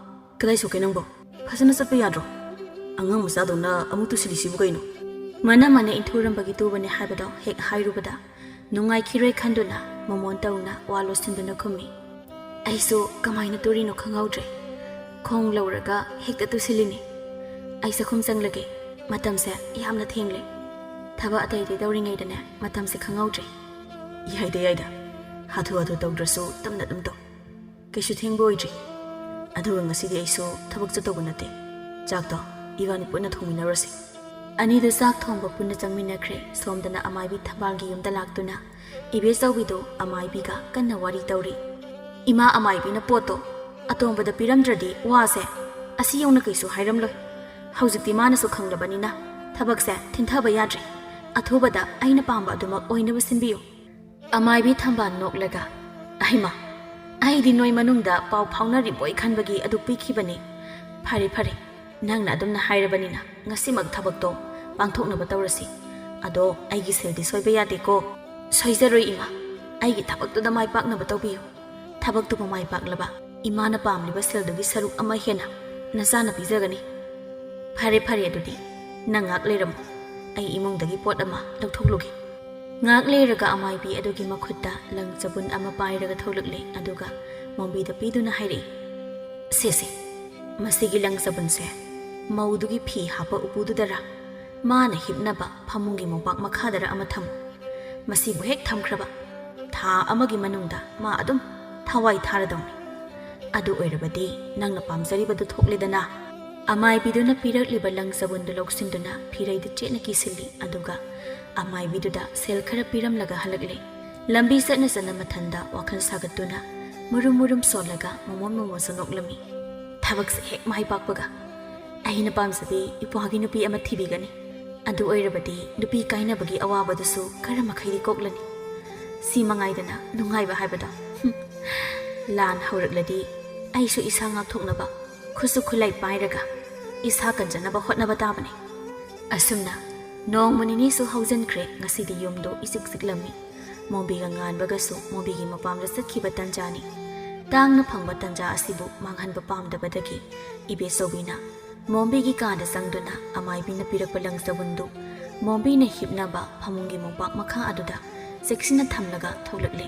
ꯀꯗꯥꯏ ꯁꯣꯛꯀꯦ ꯅꯪꯕꯣ? ꯐꯖꯅ ꯆꯠꯄ ꯌꯥꯗ꯭ꯔꯣ? ꯑꯉꯥꯡ ꯃꯆꯥꯗꯧꯅ ꯑꯃꯨꯛ ꯇꯨꯁꯤꯜꯂꯤꯁꯤꯕꯨ ꯀꯩꯅꯣ?" ꯃꯅꯝ ꯃꯅ ꯏꯟꯊꯨꯔꯝꯕꯒꯤ ꯇꯨꯕꯅꯦ ꯍꯥꯏꯕꯗꯣ ꯍꯦꯛ ꯍꯥꯏꯔꯨꯕꯗ ꯅꯨꯡꯉꯥꯏꯈꯤꯔꯣꯏ ꯈꯟꯗꯨꯅ ꯃꯃꯣꯟ ꯇꯧꯅ ꯋꯥ ꯂꯣꯠꯁꯤꯟꯗꯨꯅ ꯈꯨꯝꯃꯤ꯫ "ꯑꯩꯁꯨ ꯀꯃꯥꯏꯅ ꯇꯨꯔꯤꯅꯣ ꯈꯪꯍꯧꯗ꯭ꯔꯦ꯫ ꯈꯣꯡ ꯂꯧꯔꯒ ꯍꯦꯛꯇ ꯇꯨꯁꯤꯜꯂꯤꯅꯤ꯫ ꯑꯩ ꯆꯥꯛꯈꯨꯝ ꯆꯪꯂꯒꯦ꯫ ꯃꯇꯝꯁꯦ ꯌꯥꯝꯅ ꯊꯦꯡꯂꯦ꯫ ꯊꯕꯛ ꯑꯇꯩ ꯑꯇꯩ ꯇꯧꯔꯤꯉꯩꯗꯅꯦ ꯃꯇꯝꯁꯦ ꯈꯪꯍꯧꯗ꯭ꯔꯦ꯫" "ꯌꯥꯏꯗ, ꯌꯥꯏꯗ꯫ ꯍꯥꯊꯨ ꯍꯥꯊꯨ ꯇꯧꯗ꯭ꯔꯁꯨ ꯇꯞꯅ ꯑꯗꯨꯝ ꯇꯧ꯫ ꯀꯩꯁꯨ ꯊꯦꯡꯕ ꯑꯣꯏꯗ꯭ꯔꯤ꯫ ꯑꯗꯨꯒ ꯉꯁꯤꯗꯤ ꯑꯩꯁꯨ ꯊꯕꯛ ꯆꯠꯇꯧꯕ ꯅꯠꯇꯦ꯫ ꯆꯥꯛꯇꯣ ꯏꯕꯥꯅꯤ ꯄꯨꯟꯅ ꯊꯣꯡꯃꯤꯟꯅꯔꯁꯤ꯫" ꯑꯅꯤꯗꯨ ꯆꯥꯛ ꯊꯣꯡꯕ ꯄꯨꯟꯅ ꯆꯪꯃꯤꯟꯅꯈ꯭ꯔꯦ꯫ ꯁꯣꯝꯗꯅ ꯑꯃꯥꯏꯕꯤ ꯊꯝꯕꯥꯜꯒꯤ ꯌꯨꯝꯗ ꯂꯥꯛꯇꯨꯅ ꯏꯕꯦꯆꯧꯕꯤꯗꯨ ꯑꯃꯥꯏꯕꯤꯒ ꯀꯟꯅ ꯋꯥꯔꯤ ꯇꯧꯔꯤ꯫ "ꯏꯃꯥ ꯑꯃꯥꯏꯕꯤꯅ ꯄꯣꯠꯇꯣ ꯑꯇꯣꯝꯕꯗ ꯄꯤꯔꯝꯗ꯭ꯔꯗꯤ ꯋꯥꯁꯦ ꯑꯁꯤ ꯌꯧꯅ ꯀꯩꯁꯨ ꯍꯥꯏꯔꯝꯂꯣꯏ꯫ ꯍꯧꯖꯤꯛꯇꯤ ꯃꯥꯅꯁꯨ ꯈꯪꯂꯕꯅꯤꯅ ꯊꯕꯛꯁꯦ ꯊꯤꯟꯊꯕ ꯌꯥꯗ꯭ꯔꯦ꯫ ꯑꯊꯨꯕꯗ ꯑꯩꯅ ꯄꯥꯝꯕ ꯑꯗꯨꯃꯛ ꯑꯣꯏꯅꯕ ꯁꯤꯟꯕꯤꯌꯨ꯫" ꯑꯃꯥꯏꯕꯤ ꯊꯝꯕꯥꯜ ꯅꯣꯛꯂꯒ, "ꯑꯩꯃ, ꯑꯩꯗꯤ ꯅꯣꯏ ꯃꯅꯨꯡꯗ ꯄꯥꯎ ꯐꯥꯎꯅꯔꯤꯕꯣꯏ ꯈꯟꯕꯒꯤ ꯑꯗꯨ ꯄꯤꯈꯤꯕꯅꯤ꯫ ꯐꯔꯦ, ꯐꯔꯦ, ꯅꯪꯅ ꯑꯗꯨꯝꯅ ꯍꯥꯏꯔꯕꯅꯤꯅ ꯉꯁꯤꯃꯛ ꯊꯕꯛꯇꯣ ꯄꯥꯡꯊꯣꯛꯅꯕ ꯇꯧꯔꯁꯤ꯫ ꯑꯗꯣ ꯑꯩꯒꯤ ꯁꯦꯜꯗꯤ ꯁꯣꯏꯕ ꯌꯥꯗꯦꯀꯣ꯫" "ꯁꯣꯏꯖꯔꯣꯏ ꯏꯃꯥ, ꯑꯩꯒꯤ ꯊꯕꯛꯇꯨꯗ ꯃꯥꯏ ꯄꯥꯛꯅꯕ ꯇꯧꯕꯤꯌꯨ꯫ ꯊꯕꯛꯇꯨꯕꯨ ꯃꯥꯏ ꯄꯥꯛꯂꯕ ꯏꯃꯥꯅ ꯄꯥꯝꯂꯤꯕ ꯁꯦꯜꯗꯨꯒꯤ ꯁꯔꯨꯛ ꯑꯃ ꯍꯦꯟꯅ ꯅꯆꯥꯅ ꯄꯤꯖꯒꯅꯤ꯫ ꯐꯔꯦ, ꯐꯔꯦ, ꯑꯗꯨꯗꯤ ꯅꯪ ꯉꯥꯏꯍꯥꯛ ꯂꯩꯔꯝꯃꯨ꯫ ꯑꯩ ꯏꯃꯨꯡꯗꯒꯤ ꯄꯣꯠ ꯑꯃ ꯂꯧꯊꯣꯛꯂꯨꯒꯦ꯫" ꯉꯥꯏꯍꯥꯛ ꯂꯩꯔꯒ ꯑꯃꯥꯏꯕꯤ ꯑꯗꯨꯒꯤ ꯃꯈꯨꯠꯇ ꯂꯪ ꯆꯕꯨꯟ ꯑꯃ ꯄꯥꯏꯔꯒ ꯊꯣꯛꯂꯛꯂꯦ, ꯑꯗꯨꯒ ꯃꯣꯝꯕꯤꯗ ꯄꯤꯗꯨꯅ ꯍꯥꯏꯔꯛꯏ, "ꯁꯦ, ꯁꯦ, ꯃꯁꯤꯒꯤ ꯂꯪ ꯆꯕꯨꯟꯁꯦ ꯃꯧꯗꯨꯒꯤ ꯐꯤ ꯍꯥꯞꯄ ꯎꯄꯨꯗꯨꯗꯔ, ꯃꯥꯅ ꯍꯤꯞꯅꯕ ꯐꯃꯨꯡꯒꯤ ꯃꯣꯝꯄꯥꯛ ꯃꯈꯥꯗꯔ ꯑꯃ ꯊꯝꯃꯨ꯫ ꯃꯁꯤꯕꯨ ꯍꯦꯛ ꯊꯝꯈ꯭ꯔꯕ, ꯊꯥ ꯑꯃꯒꯤ ꯃꯅꯨꯡꯗ ꯃꯥ ꯑꯗꯨꯝ ꯊꯋꯥꯏ ꯊꯥꯔꯗꯧꯅꯤ꯫ ꯑꯗꯨ ꯑꯣꯏꯔꯕꯗꯤ ꯅꯪꯅ ꯄꯥꯝꯖꯔꯤꯕꯗꯨ ꯊꯣꯛꯂꯦꯗꯅ꯫" ꯑꯃꯥꯏꯕꯤꯗꯨꯅ ꯄꯤꯔꯛꯂꯤꯕ ꯂꯪ ꯆꯕꯨꯟꯗꯨ ꯂꯧꯁꯤꯟꯗꯨꯅ ꯐꯤꯔꯩꯗ ꯆꯦꯠꯅ ꯀꯤꯁꯤꯜꯂꯤ, ꯑꯗꯨꯒ ꯑꯃꯥꯏꯕꯤꯗꯨꯗ ꯁꯦꯜ ꯈꯔ ꯄꯤꯔꯝꯂꯒ ꯍꯜꯂꯛꯂꯦ꯫ ꯂꯝꯕꯤ ꯆꯠꯅ ꯆꯠꯅ ꯃꯊꯟꯗ ꯋꯥꯈꯜ ꯁꯥꯒꯠꯇꯨꯅ ꯃꯨꯔꯨꯝ ꯃꯨꯔꯨꯝ ꯁꯣꯜꯂꯒ ꯃꯃꯣꯟ ꯃꯃꯣꯟꯁꯨ ꯅꯣꯛꯂꯝꯃꯤ꯫ ꯊꯕꯛꯁꯦ ꯍꯦꯛ ꯃꯥꯏ ꯄꯥꯛꯄꯒ ꯑꯩꯅ ꯄꯥꯝꯖꯕꯤ ꯏꯄ꯭ꯋꯥꯒꯤ ꯅꯨꯄꯤ ꯑꯃ ꯊꯤꯕꯤꯒꯅꯤ꯫ ꯑꯗꯨ ꯑꯣꯏꯔꯕꯗꯤ ꯅꯨꯄꯤ ꯀꯥꯏꯅꯕꯒꯤ ꯑꯋꯥꯕꯗꯨꯁꯨ ꯈꯔ ꯃꯈꯩꯗꯤ ꯀꯣꯛꯂꯅꯤ꯫ ꯁꯤ ꯃꯉꯥꯏꯗꯅ ꯅꯨꯡꯉꯥꯏꯕ ꯍꯥꯏꯕꯗꯣ꯫ ꯍꯨꯝ꯫ ꯂꯥꯟ ꯍꯧꯔꯛꯂꯗꯤ ꯑꯩꯁꯨ ꯏꯁꯥ ꯉꯥꯛꯊꯣꯛꯅꯕ ꯈꯨꯠꯁꯨ ꯈꯨꯠꯂꯥꯏ ꯄꯥꯏꯔꯒ ꯏꯁꯥ ꯀꯟꯖꯅꯕ ꯍꯣꯠꯅꯕ ꯇꯥꯕꯅꯤ꯫ ꯑꯁꯨꯝꯅ ꯅꯣꯡꯃ ꯅꯤꯅꯤꯁꯨ ꯍꯧꯖꯤꯟꯈ꯭ꯔꯦ꯫ ꯉꯁꯤꯗꯤ ꯌꯨꯝꯗꯣ ꯏꯆꯤꯛ ꯆꯤꯛꯂꯝꯃꯤ꯫ ꯃꯣꯝꯕꯤꯒ ꯉꯥꯟꯕꯒꯁꯨ ꯃꯣꯝꯕꯤꯒꯤ ꯃꯄꯥꯝꯗ ꯆꯠꯈꯤꯕ ꯇꯟꯖꯥꯅꯤ꯫ ꯇꯥꯡꯅ ꯐꯪꯕ ꯇꯟꯖꯥ ꯑꯁꯤꯕꯨ ꯃꯥꯡꯍꯟꯕ ꯄꯥꯝꯗꯕꯗꯒꯤ ꯏꯕꯦꯆꯧꯕꯤꯅ ꯃꯣꯝꯕꯤꯒꯤ ꯀꯥꯗ ꯆꯪꯗꯨꯅ ꯑꯃꯥꯏꯕꯤꯅ ꯄꯤꯔꯛꯄ ꯂꯪꯆꯕꯨꯟꯗꯨ ꯃꯣꯝꯕꯤꯅ ꯍꯤꯞꯅꯕ ꯐꯃꯨꯡꯒꯤ ꯃꯣꯝꯄꯥꯛ ꯃꯈꯥ ꯑꯗꯨꯗ ꯆꯦꯛꯁꯤꯟꯅ ꯊꯝꯂꯒ ꯊꯣꯛꯂꯛꯂꯦ꯫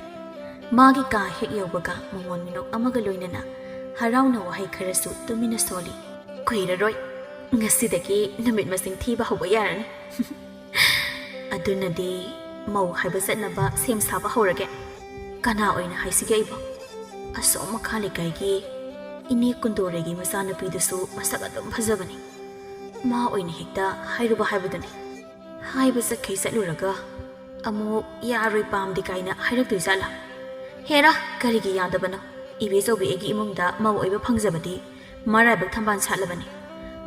ꯃꯥꯒꯤ ꯀꯥ ꯍꯦꯛ ꯌꯧꯕꯒ ꯃꯃꯣꯟ ꯃꯤꯅꯣꯛ ꯑꯃꯒ ꯂꯣꯏꯅꯅ ꯍꯔꯥꯎꯅ ꯋꯥꯍꯩ ꯈꯔꯁꯨ ꯇꯨꯃꯤꯟꯅ ꯁꯣꯜꯂꯤ꯫ "ꯀꯨꯏꯔꯔꯣꯏ, ꯉꯁꯤꯗꯒꯤ ꯅꯨꯃꯤꯠ ꯃꯁꯤꯡ ꯊꯤꯕ ꯍꯧꯕ ꯌꯥꯔꯅꯤ꯫ ꯑꯗꯨꯅꯗꯤ ꯃꯧ ꯍꯥꯏꯕ ꯆꯠꯅꯕ ꯁꯦꯝ ꯁꯥꯕ ꯍꯧꯔꯒꯦ꯫ ꯀꯅꯥ ꯑꯣꯏꯅ ꯍꯥꯏꯁꯤꯒꯦ ꯑꯩꯕꯣ? ꯑꯁꯣꯝ ꯃꯈꯥ ꯂꯩꯀꯥꯏꯒꯤ ꯏꯅꯦ ꯀꯨꯟꯗꯣꯔꯩꯒꯤ ꯃꯆꯥꯅꯨꯄꯤꯗꯨꯁꯨ ꯃꯁꯛ ꯑꯗꯨꯝ ꯐꯖꯕꯅꯤ꯫ ꯃꯥ ꯑꯣꯏꯅ ꯍꯦꯛꯇ ꯍꯥꯏꯔꯨꯕ ꯍꯥꯏꯕꯗꯨꯅꯤ꯫ ꯍꯥꯏꯕ ꯆꯠꯈꯩ ꯆꯠꯂꯨꯔꯒ ꯑꯃꯨꯛ ꯌꯥꯔꯣꯏ ꯄꯥꯝꯗꯦ ꯀꯥꯏꯅ ꯍꯥꯏꯔꯛꯇꯣꯏ ꯖꯥꯠꯂꯥ? ꯍꯦꯔꯥ, ꯀꯔꯤꯒꯤ ꯌꯥꯗꯕꯅꯣ? ꯏꯕꯦꯆꯧꯕꯤ ꯑꯩꯒꯤ ꯏꯃꯨꯡꯗ ꯃꯧ ꯑꯣꯏꯕ ꯐꯪꯖꯕꯗꯤ ꯃꯔꯥꯏꯕꯛ ꯊꯝꯕꯥꯜ ꯁꯥꯠꯂꯕꯅꯤ꯫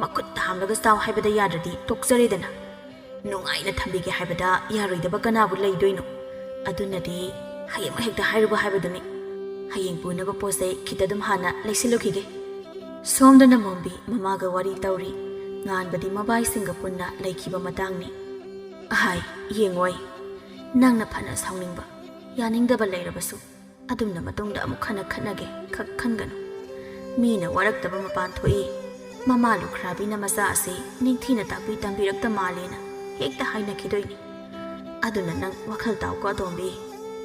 ꯃꯈꯨꯠꯇ ꯍꯥꯝꯂꯒ ꯆꯥꯎ ꯍꯥꯏꯕꯗ ꯌꯥꯗ꯭ꯔꯗꯤ ꯇꯣꯛꯆꯔꯦꯗꯅ꯫ ꯅꯨꯡꯉꯥꯏꯅ ꯊꯝꯕꯤꯒꯦ ꯍꯥꯏꯕꯗ ꯌꯥꯔꯣꯏꯗꯕ ꯀꯅꯥꯕꯨ ꯂꯩꯗꯣꯏꯅꯣ? ꯑꯗꯨꯅꯗꯤ ꯍꯌꯦꯡꯃꯛ ꯍꯦꯛꯇ ꯍꯥꯏꯔꯨꯕ ꯍꯥꯏꯕꯗꯨꯅꯤ꯫ ꯍꯌꯦꯡ ꯄꯨꯅꯕ ꯄꯣꯠ ꯆꯩ ꯈꯤꯇ ꯑꯗꯨꯝ ꯍꯥꯟꯅ ꯂꯩꯁꯤꯜꯂꯨꯈꯤꯒꯦ꯫ ꯁꯣꯝꯗꯅ ꯃꯣꯝꯕꯤ ꯃꯃꯥꯒ ꯋꯥꯔꯤ ꯇꯧꯔꯤ꯫ ꯉꯥꯟꯕꯗꯤ ꯃꯕꯥꯏꯁꯤꯡꯒ ꯄꯨꯟꯅ ꯂꯩꯈꯤꯕ ꯃꯇꯥꯡꯅꯤ꯫ ꯑꯍꯥꯏ, ꯌꯦꯡꯉꯣꯏ, ꯅꯪꯅ ꯐꯅ ꯁꯥꯎꯅꯤꯡꯕ, ꯌꯥꯅꯤꯡꯗꯕ ꯂꯩꯔꯕꯁꯨ ꯑꯗꯨꯝꯅ ꯃꯇꯨꯡꯗ ꯑꯃꯨꯛ ꯍꯟꯅ ꯈꯠꯅꯒꯦ ꯈꯛ ꯈꯟꯒꯅꯨ꯫ ꯃꯤꯅ ꯋꯥꯔꯛꯇꯕ ꯃꯄꯥꯟ ꯊꯣꯛꯏ꯫ ꯃꯃꯥ ꯂꯨꯈ꯭ꯔꯥꯕꯤꯅ ꯃꯆꯥ ꯑꯁꯤ ꯅꯤꯡꯊꯤꯅ ꯇꯥꯛꯄꯤ ꯇꯝꯕꯤꯔꯛꯇ ꯃꯥꯜꯂꯦꯅ ꯍꯦꯛꯇ ꯍꯥꯏꯅꯈꯤꯗꯣꯏꯅꯤ꯫ ꯑꯗꯨꯅ ꯅꯪ ꯋꯥꯈꯜ ꯇꯥꯎꯀꯣ ꯑꯇꯣꯝꯕꯤ,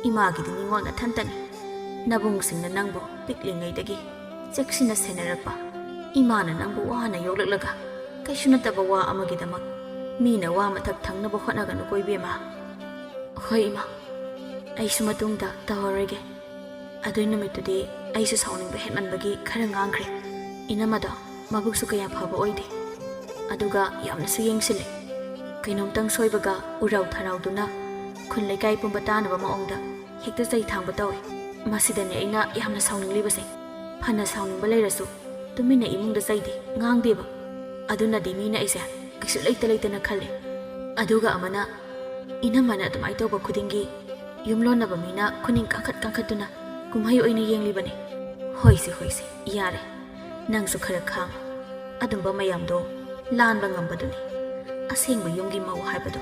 ꯏꯃꯥꯒꯤꯗꯤ ꯅꯤꯡꯉꯣꯜ ꯅꯊꯟꯇꯅꯤ꯫ ꯅꯕꯨꯡꯁꯤꯡꯅ ꯅꯪꯕꯨ ꯄꯤꯛꯂꯤꯉꯩꯗꯒꯤ ꯆꯦꯛꯁꯤꯟꯅ ꯁꯦꯟꯅꯔꯛꯄ, ꯏꯃꯥꯅ ꯅꯪꯕꯨ ꯋꯥꯅ ꯌꯣꯛꯂꯛꯂꯒ ꯀꯩꯁꯨ ꯅꯠꯇꯕ ꯋꯥ ꯑꯃꯒꯤꯗꯃꯛ ꯃꯤꯅ ꯋꯥ ꯃꯊꯛ ꯊꯪꯅꯕ ꯍꯣꯠꯅꯒꯅꯨꯀꯣ ꯏꯕꯦꯝꯃ꯫ ꯍꯣꯏ ꯏꯃꯥ, ꯑꯩꯁꯨ ꯃꯇꯨꯡꯗ ꯇꯧꯔꯔꯣꯏꯒꯦ꯫ ꯑꯗꯨꯏ ꯅꯨꯃꯤꯠꯇꯨꯗꯤ ꯑꯩꯁꯨ ꯁꯥꯎꯅꯤꯡꯕ ꯍꯦꯟꯃꯟꯕꯒꯤ ꯈꯔ ꯉꯥꯡꯈ꯭ꯔꯦ꯫ ꯏꯅꯝꯃꯗꯣ ꯃꯕꯨꯛꯁꯨ ꯀꯌꯥ ꯐꯕ ꯑꯣꯏꯗꯦ, ꯑꯗꯨꯒ ꯌꯥꯝꯅꯁꯨ ꯌꯦꯡꯁꯤꯜꯂꯦ꯫ ꯀꯩꯅꯣꯝꯇꯪ ꯁꯣꯏꯕꯒ ꯎꯔꯥꯎ ꯊꯔꯥꯎꯗꯨꯅ ꯈꯨꯟ ꯂꯩꯀꯥꯏ ꯄꯨꯝꯕ ꯇꯥꯅꯕ ꯃꯑꯣꯡꯗ ꯍꯦꯛꯇ ꯆꯩ ꯊꯥꯡꯕ ꯇꯧꯏ꯫ ꯃꯁꯤꯗꯅꯦ ꯑꯩꯅ ꯌꯥꯝꯅ ꯁꯥꯎꯅꯤꯡꯂꯤꯕꯁꯦ꯫ ꯐꯅ ꯁꯥꯎꯅꯤꯡꯕ ꯂꯩꯔꯁꯨ ꯇꯨꯃꯤꯟꯅ ꯏꯃꯨꯡꯗ ꯆꯩꯗꯦ, ꯉꯥꯡꯗꯦꯕ꯫ ꯑꯗꯨꯅꯗꯤ ꯃꯤꯅ ꯑꯩꯁꯦ ꯀꯩꯁꯨ ꯂꯩꯇ ꯂꯩꯇꯅ ꯈꯜꯂꯦ꯫ ꯑꯗꯨꯒ ꯑꯃꯅ, ꯏꯅꯝꯃꯅ ꯑꯗꯨꯃꯥꯏꯅ ꯇꯧꯕ ꯈꯨꯗꯤꯡꯒꯤ ꯌꯨꯝꯂꯣꯟꯅꯕ ꯃꯤꯅ ꯈꯨꯅꯤꯡ ꯀꯥꯡꯈꯠ ꯀꯥꯡꯈꯠꯇꯨꯅ ꯀꯨꯝꯍꯩ ꯑꯣꯏꯅ ꯌꯦꯡꯂꯤꯕꯅꯤ꯫ ꯍꯣꯏꯁꯦ, ꯍꯣꯏꯁꯦ, ꯌꯥꯔꯦ꯫ ꯅꯪꯁꯨ ꯈꯔ ꯈꯥꯡ꯫ ꯑꯗꯨꯝꯕ ꯃꯌꯥꯝꯗꯣ ꯂꯥꯟꯕ ꯉꯝꯕꯗꯨꯅꯤ ꯑꯁꯦꯡꯕ ꯌꯨꯝꯒꯤ ꯃꯧ ꯍꯥꯏꯕꯗꯣ꯫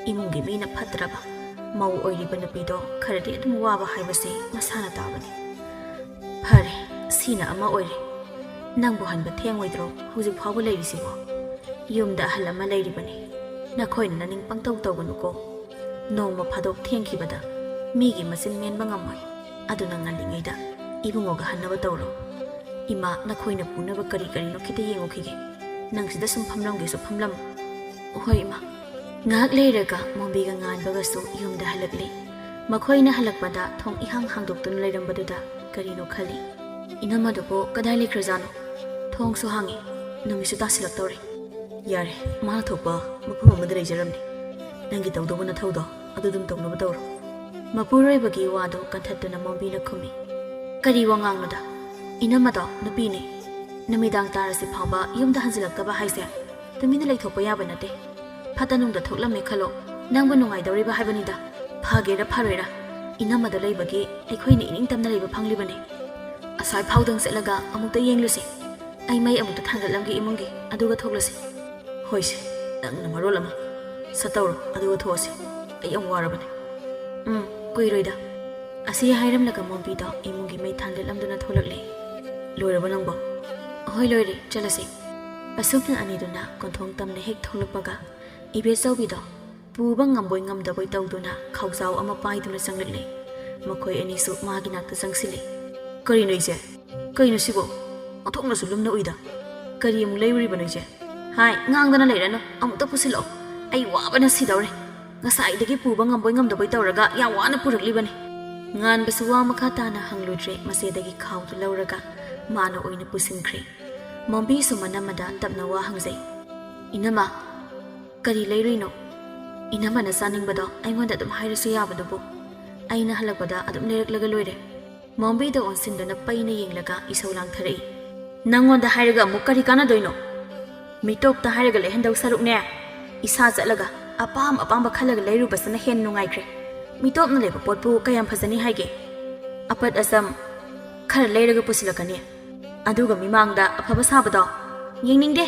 ꯏꯃꯨꯡꯒꯤ ꯃꯤꯅ ꯐꯠꯇ꯭ꯔꯕ, ꯃꯧ ꯑꯣꯏꯔꯤꯕ ꯅꯨꯄꯤꯗꯣ ꯈꯔꯗꯤ ꯑꯗꯨꯝ ꯋꯥꯕ ꯍꯥꯏꯕꯁꯦ ꯃꯁꯥꯅ ꯇꯥꯕꯅꯤ꯫ ꯐꯔꯦ, ꯁꯤꯅ ꯑꯃ ꯑꯣꯏꯔꯦ꯫ ꯅꯪꯕꯨ ꯍꯟꯕ ꯊꯦꯡꯉꯣꯏꯗ꯭ꯔꯣ ꯍꯧꯖꯤꯛ ꯐꯥꯎꯕ ꯂꯩꯔꯤꯁꯤꯕꯣ? ꯌꯨꯝꯗ ꯑꯍꯜ ꯑꯃ ꯂꯩꯔꯤꯕꯅꯤ꯫ ꯅꯈꯣꯏꯅ ꯅꯅꯤꯡ ꯄꯪꯇꯧ ꯇꯧꯒꯅꯨꯀꯣ꯫ ꯅꯣꯡꯃ ꯐꯥꯗꯣꯛ ꯊꯦꯡꯈꯤꯕꯗ ꯃꯤꯒꯤ ꯃꯆꯤꯟ ꯃꯦꯟꯕ ꯉꯝꯃꯣꯏ꯫ ꯑꯗꯨꯅ ꯉꯜꯂꯤꯉꯩꯗ ꯏꯕꯨꯡꯉꯣꯒ ꯍꯟꯅꯕ ꯇꯧꯔꯣ꯫ ꯏꯃꯥ, ꯅꯈꯣꯏꯅ ꯄꯨꯅꯕ ꯀꯔꯤ ꯀꯔꯤꯅꯣ ꯈꯤꯇ ꯌꯦꯡꯉꯨꯈꯤꯒꯦ꯫ ꯅꯪ ꯁꯤꯗ ꯁꯨꯝ ꯐꯝꯂꯝꯒꯦꯁꯨ ꯐꯝꯂꯝꯃꯨ꯫ ꯍꯣꯏ, ꯏꯃꯥ꯫ ꯉꯥꯏꯍꯥꯛ ꯂꯩꯔꯒ ꯃꯣꯝꯕꯤꯒ ꯉꯥꯟꯕꯒꯁꯨ ꯌꯨꯝꯗ ꯍꯜꯂꯛꯂꯦ꯫ ꯃꯈꯣꯏꯅ ꯍꯜꯂꯛꯄꯗ ꯊꯣꯡ ꯏꯍꯥꯡ ꯍꯥꯡꯗꯣꯛꯇꯨꯅ ꯂꯩꯔꯝꯕꯗꯨꯗ ꯀꯔꯤꯅꯣ ꯈꯜꯂꯤ꯫ ꯏꯅꯝꯃꯗꯨꯕꯨ ꯀꯗꯥꯏ ꯂꯩꯈ꯭ꯔꯖꯥꯠꯅꯣ? ꯊꯣꯡꯁꯨ ꯍꯥꯡꯉꯤ, ꯅꯨꯃꯤꯠꯁꯨ ꯇꯥꯁꯤꯜꯂꯛꯇꯧꯔꯦ꯫ ꯌꯥꯔꯦ, ꯃꯥꯅ ꯊꯣꯛꯄ ꯃꯐꯝ ꯑꯃꯗ ꯂꯩꯖꯔꯝꯅꯤ꯫ ꯅꯪꯒꯤ ꯇꯧꯗꯧꯕ ꯅꯊꯧꯗꯣ ꯑꯗꯨ ꯑꯗꯨꯝ ꯇꯧꯅꯕ ꯇꯧꯔꯣ꯫ ꯃꯄꯨꯔꯣꯏꯕꯒꯤ ꯋꯥꯗꯨ ꯀꯟꯊꯠꯇꯨꯅ ꯃꯣꯝꯕꯤꯅ ꯈꯨꯝꯃꯤ꯫ ꯀꯔꯤ ꯋꯥꯉꯥꯡꯅꯣꯗ? ꯏꯅꯝꯃꯗꯣ ꯅꯨꯄꯤꯅꯤ꯫ ꯅꯨꯃꯤꯗꯥꯡ ꯇꯥꯔꯁꯤ ꯐꯥꯎꯕ ꯌꯨꯝꯗ ꯍꯟꯖꯤꯜꯂꯛꯇꯕ ꯍꯥꯏꯁꯦ ꯇꯨꯃꯤꯟꯅ ꯂꯩꯊꯣꯛꯄ ꯌꯥꯕ ꯅꯠꯇꯦ꯫ ꯐꯠꯇ ꯅꯨꯡꯗ ꯊꯣꯛꯂꯝꯃꯦ ꯈꯜꯂꯣ, ꯅꯪꯕꯨ ꯅꯨꯡꯉꯥꯏꯗꯧꯔꯤꯕ ꯍꯥꯏꯕꯅꯤꯗ꯫ ꯐꯒꯦꯔꯥ ꯐꯔꯣꯏꯔꯥ, ꯏꯅꯝꯃꯗꯣ ꯂꯩꯕꯒꯤ ꯑꯩꯈꯣꯏꯅ ꯏꯅꯤꯡꯇꯝꯅ ꯂꯩꯕ ꯐꯪꯂꯤꯕꯅꯤ꯫ ꯑꯁ꯭ꯋꯥꯏ ꯐꯥꯎꯗꯪ ꯆꯠꯂꯒ ꯑꯃꯨꯛꯇ ꯌꯦꯡꯂꯨꯁꯤ꯫ ꯑꯩ ꯃꯩ ꯑꯃꯨꯛꯇ ꯊꯥꯡꯒꯠꯂꯝꯒꯦ ꯏꯃꯨꯡꯒꯤ, ꯑꯗꯨꯒ ꯊꯣꯛꯂꯁꯤ꯫ ꯍꯣꯏꯁꯦ, ꯅꯪꯅ ꯃꯔꯣꯜ ꯑꯃ꯫ ꯁꯠꯇꯧꯔꯣ, ꯑꯗꯨꯒ ꯊꯣꯛꯑꯁꯤ꯫ ꯑꯩ ꯌꯥꯝ ꯋꯥꯔꯕꯅꯤ꯫ ꯎꯝ, ꯀꯨꯏꯔꯣꯏꯗ꯫ ꯑꯁꯤ ꯍꯥꯏꯔꯝꯂꯒ ꯃꯣꯝꯕꯤꯗꯣ ꯏꯃꯨꯡꯒꯤ ꯃꯩ ꯊꯥꯡꯒꯠꯂꯝꯗꯨꯅ ꯊꯣꯛꯂꯛꯂꯦ꯫ ꯂꯣꯏꯔꯕ ꯅꯪꯕꯣ? ꯍꯣꯏ, ꯂꯣꯏꯔꯦ, ꯆꯠꯂꯁꯤ꯫ ꯑꯁꯨꯝꯅ ꯑꯅꯤꯗꯨꯅ ꯀꯣꯟꯊꯣꯡ ꯇꯝꯅ ꯍꯦꯛ ꯊꯣꯛꯂꯛꯄꯒ ꯏꯕꯦꯆꯧꯕꯤꯗꯣ ꯄꯨꯕ ꯉꯝꯕꯣꯏ ꯉꯝꯗꯕꯣꯏ ꯇꯧꯗꯨꯅ ꯈꯥꯎꯖꯥꯎ ꯑꯃ ꯄꯥꯏꯗꯨꯅ ꯆꯪꯂꯛꯂꯦ꯫ ꯃꯈꯣꯏ ꯑꯅꯤꯁꯨ ꯃꯥꯒꯤ ꯅꯥꯛꯇ ꯆꯪꯁꯤꯜꯂꯦ꯫ ꯀꯔꯤꯅꯣ ꯏꯆꯦ? ꯀꯩꯅꯣ ꯁꯤꯕꯣ? ꯑꯣꯟꯊꯣꯛꯅꯁꯨ ꯂꯨꯝꯅ ꯎꯏꯗ꯫ ꯀꯔꯤ ꯑꯃꯨꯛ ꯂꯩꯔꯨꯔꯤꯕꯅꯣ ꯏꯆꯦ? ꯍꯥꯏ, ꯉꯥꯡꯗꯅ ꯂꯩꯔꯅꯨ, ꯑꯃꯨꯛꯇ ꯄꯨꯁꯤꯜꯂꯛꯑꯣ꯫ ꯑꯩ ꯋꯥꯕꯅ ꯁꯤꯗꯧꯔꯦ꯫ ꯉꯁꯥꯏꯗꯒꯤ ꯄꯨꯕ ꯉꯝꯕꯣꯏ ꯉꯝꯗꯕꯣꯏ ꯇꯧꯔꯒ ꯌꯥꯝ ꯋꯥꯅ ꯄꯨꯔꯛꯂꯤꯕꯅꯤ꯫ ꯉꯥꯟꯕꯁꯨ ꯋꯥ ꯃꯈꯥ ꯇꯥꯅ ꯍꯪꯂꯨꯗ꯭ꯔꯦ, ꯃꯆꯦꯗꯒꯤ ꯈꯥꯎꯗꯨ ꯂꯧꯔꯒ ꯃꯥꯅ ꯑꯣꯏꯅ ꯄꯨꯁꯤꯟꯈ꯭ꯔꯦ꯫ ꯃꯣꯝꯕꯤꯁꯨ ꯃꯅꯝꯃꯗ ꯇꯞꯅ ꯋꯥ ꯍꯪꯖꯩ꯫ ꯏꯅꯝꯃ, ꯀꯔꯤ ꯂꯩꯔꯨꯏꯅꯣ? ꯏꯅꯝꯃꯅ ꯆꯥꯅꯤꯡꯕꯗꯣ ꯑꯩꯉꯣꯟꯗ ꯑꯗꯨꯝ ꯍꯥꯏꯔꯁꯨ ꯌꯥꯕꯗꯨꯕꯨ꯫ ꯑꯩꯅ ꯍꯜꯂꯛꯄꯗ ꯑꯗꯨꯝ ꯂꯩꯔꯛꯂꯒ ꯂꯣꯏꯔꯦ꯫ ꯃꯣꯝꯕꯤꯗ ꯑꯣꯟꯁꯤꯟꯗꯨꯅ ꯄꯩꯅ ꯌꯦꯡꯂꯒ ꯏꯁꯧ ꯂꯥꯡꯊꯔꯛꯏ꯫ ꯅꯪꯉꯣꯟꯗ ꯍꯥꯏꯔꯒ ꯑꯃꯨꯛ ꯀꯔꯤ ꯀꯥꯟꯅꯗꯣꯏꯅꯣ? ꯃꯤꯇꯣꯞꯇ ꯍꯥꯏꯔꯒ ꯂꯩꯍꯟꯗꯧ ꯁꯔꯨꯛꯅꯦ, ꯏꯁꯥ ꯆꯠꯂꯒ ꯑꯄꯥꯝ ꯑꯄꯥꯝꯕ ꯈꯜꯂꯒ ꯂꯩꯔꯨꯕꯁꯤꯅ ꯍꯦꯟꯅ ꯅꯨꯡꯉꯥꯏꯈ꯭ꯔꯦ꯫ ꯃꯤꯇꯣꯞꯅ ꯂꯩꯕ ꯄꯣꯠꯄꯨ ꯀꯌꯥꯝ ꯐꯖꯅꯤ ꯍꯥꯏꯒꯦ? ꯑꯄꯠ ꯑꯆꯝ ꯈꯔ ꯂꯩꯔꯒ ꯄꯨꯁꯤꯜꯂꯛꯀꯅꯤ, ꯑꯗꯨꯒ ꯃꯤꯃꯥꯡꯗ ꯑꯐꯕ ꯁꯥꯕꯗꯣ ꯌꯦꯡꯅꯤꯡꯗꯦ꯫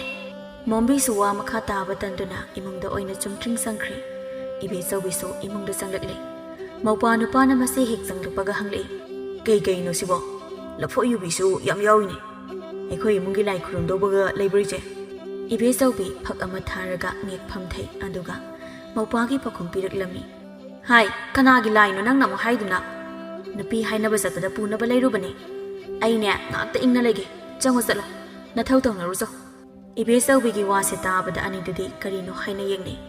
ꯃꯣꯝꯕꯤꯁꯨ ꯋꯥ ꯃꯈꯥ ꯇꯥꯕ ꯇꯟꯗꯨꯅ ꯏꯃꯨꯡꯗ ꯑꯣꯏꯅ ꯆꯨꯝꯗ꯭ꯔꯤꯡ ꯆꯪꯈ꯭ꯔꯦ꯫ ꯏꯕꯦꯆꯧꯕꯤꯁꯨ ꯏꯃꯨꯡꯗ ꯆꯪꯂꯛꯂꯦ꯫ ꯃꯧꯄ꯭ꯋꯥ ꯅꯨꯄꯥꯅ ꯃꯆꯦ ꯍꯦꯛ ꯆꯪꯂꯛꯄꯒ ꯍꯪꯂꯛꯏ, "ꯀꯩ ꯀꯩꯅꯣ ꯁꯤꯕꯣ? ꯂꯐꯣꯏ ꯌꯨꯕꯤꯁꯨ ꯌꯥꯝ ꯌꯥꯎꯏꯅꯦ꯫ ꯑꯩꯈꯣꯏ ꯏꯃꯨꯡꯒꯤ ꯂꯥꯏ ꯈꯨꯔꯨꯝꯗꯧꯕꯒ ꯂꯩꯕ꯭ꯔꯣ ꯏꯆꯦ?" ꯏꯕꯦꯆꯧꯕꯤ ꯐꯛ ꯑꯃ ꯊꯥꯔꯒ ꯅꯦꯛꯐꯝ ꯊꯩ, ꯑꯗꯨꯒ ꯃꯧꯄ꯭ꯋꯥꯒꯤ ꯄꯥꯎꯈꯨꯝ ꯄꯤꯔꯛꯂꯝꯃꯤ꯫ "ꯍꯥꯏ, ꯀꯅꯥꯒꯤ ꯂꯥꯏꯅꯣ ꯅꯪꯅ ꯑꯃꯨꯛ ꯍꯥꯏꯗꯨꯅ? ꯅꯨꯄꯤ ꯍꯥꯏꯅꯕ ꯆꯠꯄꯗ ꯄꯨꯅꯕ ꯂꯩꯔꯨꯕꯅꯦ꯫ ꯑꯩꯅꯦ ꯉꯥꯛꯇ ꯏꯪꯅ ꯂꯩꯒꯦ꯫ ꯆꯪꯉꯣ ꯆꯠꯂꯣ꯫ ꯅꯊꯧ ꯇꯧꯅꯔꯨꯆꯣ꯫" ꯏꯕꯦꯆꯧꯕꯤꯒꯤ ꯋꯥꯁꯦ ꯇꯥꯕꯗ ꯑꯅꯤꯗꯨꯗꯤ ꯀꯔꯤꯅꯣ ꯍꯥꯏꯅ ꯌꯦꯡꯅꯩ꯫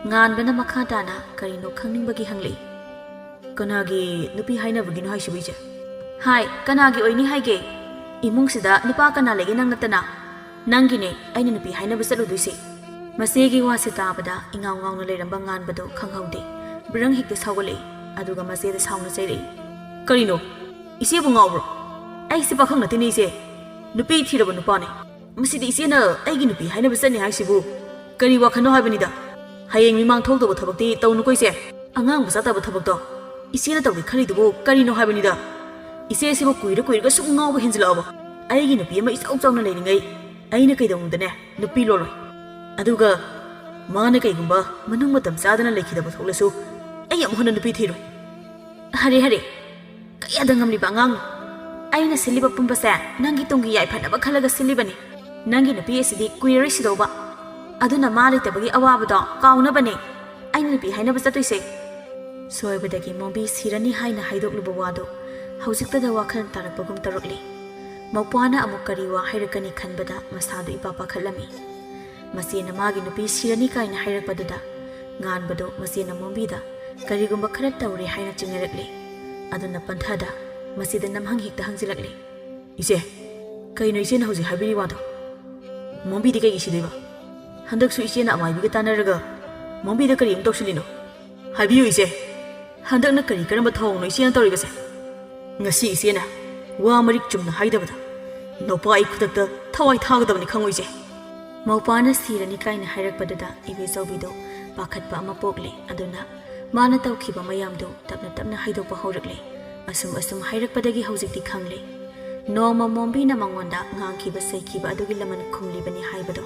ꯉꯥꯟꯕꯅ ꯃꯈꯥ ꯇꯥꯅ ꯀꯔꯤꯅꯣ ꯈꯪꯅꯤꯡꯕꯒꯤ ꯍꯪꯂꯛꯏ꯫ "ꯀꯅꯥꯒꯤ ꯅꯨꯄꯤ ꯍꯥꯏꯅꯕꯒꯤꯅꯣ ꯍꯥꯏꯁꯤꯕꯨ ꯏꯆꯦ?" "ꯍꯥꯏ, ꯀꯅꯥꯒꯤ ꯑꯣꯏꯅꯤ ꯍꯥꯏꯒꯦ? ꯏꯃꯨꯡꯁꯤꯗ ꯅꯨꯄꯥ ꯀꯅꯥ ꯂꯩꯒꯦ ꯅꯪ ꯅꯠꯇꯅ? ꯅꯪꯒꯤꯅꯦ ꯑꯩꯅ ꯅꯨꯄꯤ ꯍꯥꯏꯅꯕ ꯆꯠꯂꯨꯗꯣꯏꯁꯦ꯫" ꯃꯆꯦꯒꯤ ꯋꯥꯁꯦ ꯇꯥꯕꯗ ꯏꯉꯥꯎ ꯉꯥꯎꯅ ꯂꯩꯔꯝꯕ ꯉꯥꯟꯕꯗꯣ ꯈꯪꯍꯧꯗꯦ꯫ ꯕ꯭ꯔꯪ ꯍꯦꯛꯇ ꯁꯥꯎꯒꯠꯂꯛꯏ, ꯑꯗꯨꯒ ꯃꯆꯦꯗ ꯁꯥꯎꯅ ꯆꯩꯔꯛꯏ꯫ "ꯀꯔꯤꯅꯣ? ꯏꯆꯦꯕꯨ ꯉꯥꯎꯕ꯭ꯔꯣ? ꯑꯩꯁꯦ ꯄꯥꯈꯪ ꯅꯠꯇꯦꯅꯦ ꯏꯆꯦ꯫ ꯅꯨꯄꯤ ꯊꯤꯔꯕ ꯅꯨꯄꯥꯅꯦ꯫ ꯃꯁꯤꯗꯤ ꯏꯆꯦꯅ ꯑꯩꯒꯤ ꯅꯨꯄꯤ ꯍꯥꯏꯅꯕ ꯆꯠꯅꯤ ꯍꯥꯏꯁꯤꯕꯨ ꯀꯔꯤ ꯋꯥꯈꯜꯅꯣ ꯍꯥꯏꯕꯅꯤꯗ? ꯍꯌꯦꯡ ꯃꯤꯃꯥꯡ ꯊꯣꯛꯇꯧꯕ ꯊꯕꯛꯇꯤ ꯇꯧꯅꯨꯀꯣ ꯏꯆꯦ꯫ ꯑꯉꯥꯡ ꯃꯆꯥ ꯇꯥꯕ ꯊꯕꯛꯇꯣ ꯏꯆꯦꯅ ꯇꯧꯒꯦ ꯈꯜꯂꯤꯗꯨꯕꯨ ꯀꯔꯤꯅꯣ ꯍꯥꯏꯕꯅꯤꯗ? ꯏꯆꯦꯁꯤꯕꯨ ꯀꯨꯏꯔ ꯀꯨꯏꯔꯒ ꯁꯨꯝ ꯉꯥꯎꯕ ꯍꯦꯟꯖꯤꯜꯂꯛꯑꯕ? ꯑꯩꯒꯤ ꯅꯨꯄꯤ ꯑꯃ ꯏꯆꯥꯎ ꯆꯥꯎꯅ ꯂꯩꯔꯤꯉꯩ ꯑꯩꯅ ꯀꯩꯗꯧꯅꯨꯡꯗꯅꯦ ꯅꯨꯄꯤ ꯂꯣꯜꯂꯣꯏ꯫ ꯑꯗꯨꯒ ꯃꯥꯅ ꯀꯩꯒꯨꯝꯕ ꯃꯅꯨꯡ ꯃꯇꯝ ꯆꯥꯗꯅ ꯂꯩꯈꯤꯗꯕ ꯊꯣꯛꯂꯁꯨ ꯑꯩ ꯑꯃꯨꯛ ꯍꯟꯅ ꯅꯨꯄꯤ ꯊꯤꯔꯣꯏ꯫" "ꯍꯔꯦ ꯍꯔꯦ, ꯀꯌꯥꯗ ꯉꯝꯂꯤꯕ ꯑꯉꯥꯡꯅꯣ? ꯑꯩꯅ ꯁꯤꯜꯂꯤꯕ ꯄꯨꯝꯕꯁꯦ ꯅꯪꯒꯤ ꯇꯨꯡꯒꯤ ꯌꯥꯏꯐꯅꯕ ꯈꯜꯂꯒ ꯁꯤꯜꯂꯤꯕꯅꯤ꯫ ꯅꯪꯒꯤ ꯅꯨꯄꯤ ꯑꯁꯤꯗꯤ ꯀꯨꯏꯔꯔꯣꯏ ꯁꯤꯗꯧꯕ꯫ ꯑꯗꯨꯅ ꯃꯥ ꯂꯩꯇꯕꯒꯤ ꯑꯋꯥꯕꯗꯣ ꯀꯥꯎꯅꯕꯅꯦ ꯑꯩꯅ ꯅꯨꯄꯤ ꯍꯥꯏꯅꯕ ꯆꯠꯇꯣꯏꯁꯦ꯫" ꯁꯣꯏꯕꯗꯒꯤ ꯃꯣꯝꯕꯤ ꯁꯤꯔꯅꯤ ꯍꯥꯏꯅ ꯍꯥꯏꯗꯣꯛꯂꯨꯕ ꯋꯥꯗꯨ ꯍꯧꯖꯤꯛꯇꯗ ꯋꯥꯈꯜ ꯇꯥꯔꯛꯄꯒꯨꯝ ꯇꯧꯔꯛꯂꯤ꯫ ꯃꯧꯄ꯭ꯋꯥꯅ ꯑꯃꯨꯛ ꯀꯔꯤ ꯋꯥ ꯍꯥꯏꯔꯛꯀꯅꯤ ꯈꯟꯕꯗ ꯃꯁꯥꯗꯨ ꯏꯄꯥ ꯄꯥꯈꯠꯂꯝꯃꯤ꯫ ꯃꯆꯦꯅ ꯃꯥꯒꯤ ꯅꯨꯄꯤ ꯁꯤꯔꯅꯤ ꯀꯥꯏꯅ ꯍꯥꯏꯔꯛꯄꯗꯨꯗ ꯉꯥꯟꯕꯗꯨ ꯃꯆꯦꯅ ꯃꯣꯝꯕꯤꯗ ꯀꯔꯤꯒꯨꯝꯕ ꯈꯔ ꯇꯧꯔꯦ ꯍꯥꯏꯅ ꯆꯤꯡꯅꯔꯛꯂꯤ꯫ ꯑꯗꯨꯅ ꯄꯟꯊꯥꯗ ꯃꯆꯦꯗ ꯅꯝꯍꯪ ꯍꯦꯛꯇ ꯍꯪꯖꯤꯜꯂꯛꯂꯤ꯫ "ꯏꯆꯦ, ꯀꯩꯅꯣ ꯏꯆꯦꯅ ꯍꯧꯖꯤꯛ ꯍꯥꯏꯕꯤꯔꯤ ꯋꯥꯗꯣ? ꯃꯣꯝꯕꯤꯗꯤ ꯀꯩꯒꯤ ꯁꯤꯗꯣꯏꯕ? ꯍꯟꯗꯛꯁꯨ ꯏꯆꯦꯅ ꯑꯃꯥꯏꯕꯤꯒ ꯇꯥꯟꯅꯔꯒ ꯃꯣꯝꯕꯤꯗ ꯀꯔꯤ ꯑꯃꯨꯛ ꯇꯧꯁꯤꯜꯂꯤꯅꯣ? ꯍꯥꯏꯕꯤꯌꯨ ꯏꯆꯦ, ꯍꯟꯗꯛꯅ ꯀꯔꯤ ꯀꯔꯝꯕ ꯊꯧꯑꯣꯡꯅꯣ ꯏꯆꯦꯅ ꯇꯧꯔꯤꯕꯁꯦ? ꯉꯁꯤ ꯏꯆꯦꯅ ꯋꯥ ꯃꯔꯤꯛ ꯆꯨꯝꯅ ꯍꯥꯏꯗꯕꯗ ꯅꯧꯄꯥ, ꯑꯩ ꯈꯨꯗꯛꯇ ꯊꯋꯥꯏ ꯊꯥꯒꯗꯕꯅꯤ ꯈꯪꯉꯨꯏꯁꯦ꯫ ꯃꯧꯄꯥꯅ ꯁꯤꯔꯅꯤ ꯀꯥꯏꯅ ꯍꯥꯏꯔꯛꯄꯗꯨꯗ ꯏꯕꯦꯆꯧꯕꯤꯗꯣ ꯄꯥꯈꯠꯄ ꯑꯃ ꯄꯣꯛꯂꯦ꯫ ꯑꯗꯨꯅ ꯃꯥꯅ ꯇꯧꯈꯤꯕ ꯃꯌꯥꯝꯗꯨ ꯇꯞꯅ ꯇꯞꯅ ꯍꯥꯏꯗꯣꯛꯄ ꯍꯧꯔꯛꯂꯦ꯫ ꯑꯁꯨꯝ ꯑꯁꯨꯝ ꯍꯥꯏꯔꯛꯄꯗꯒꯤ ꯍꯧꯖꯤꯛꯇꯤ ꯈꯪꯂꯦ꯫ ꯅꯣꯡꯃ ꯃꯣꯝꯕꯤꯅ ꯃꯉꯣꯟꯗ ꯉꯥꯡꯈꯤꯕ ꯁꯩꯈꯤꯕ ꯑꯗꯨꯒꯤ ꯂꯃꯟ ꯈꯨꯝꯂꯤꯕꯅꯤ ꯍꯥꯏꯕꯗꯣ꯫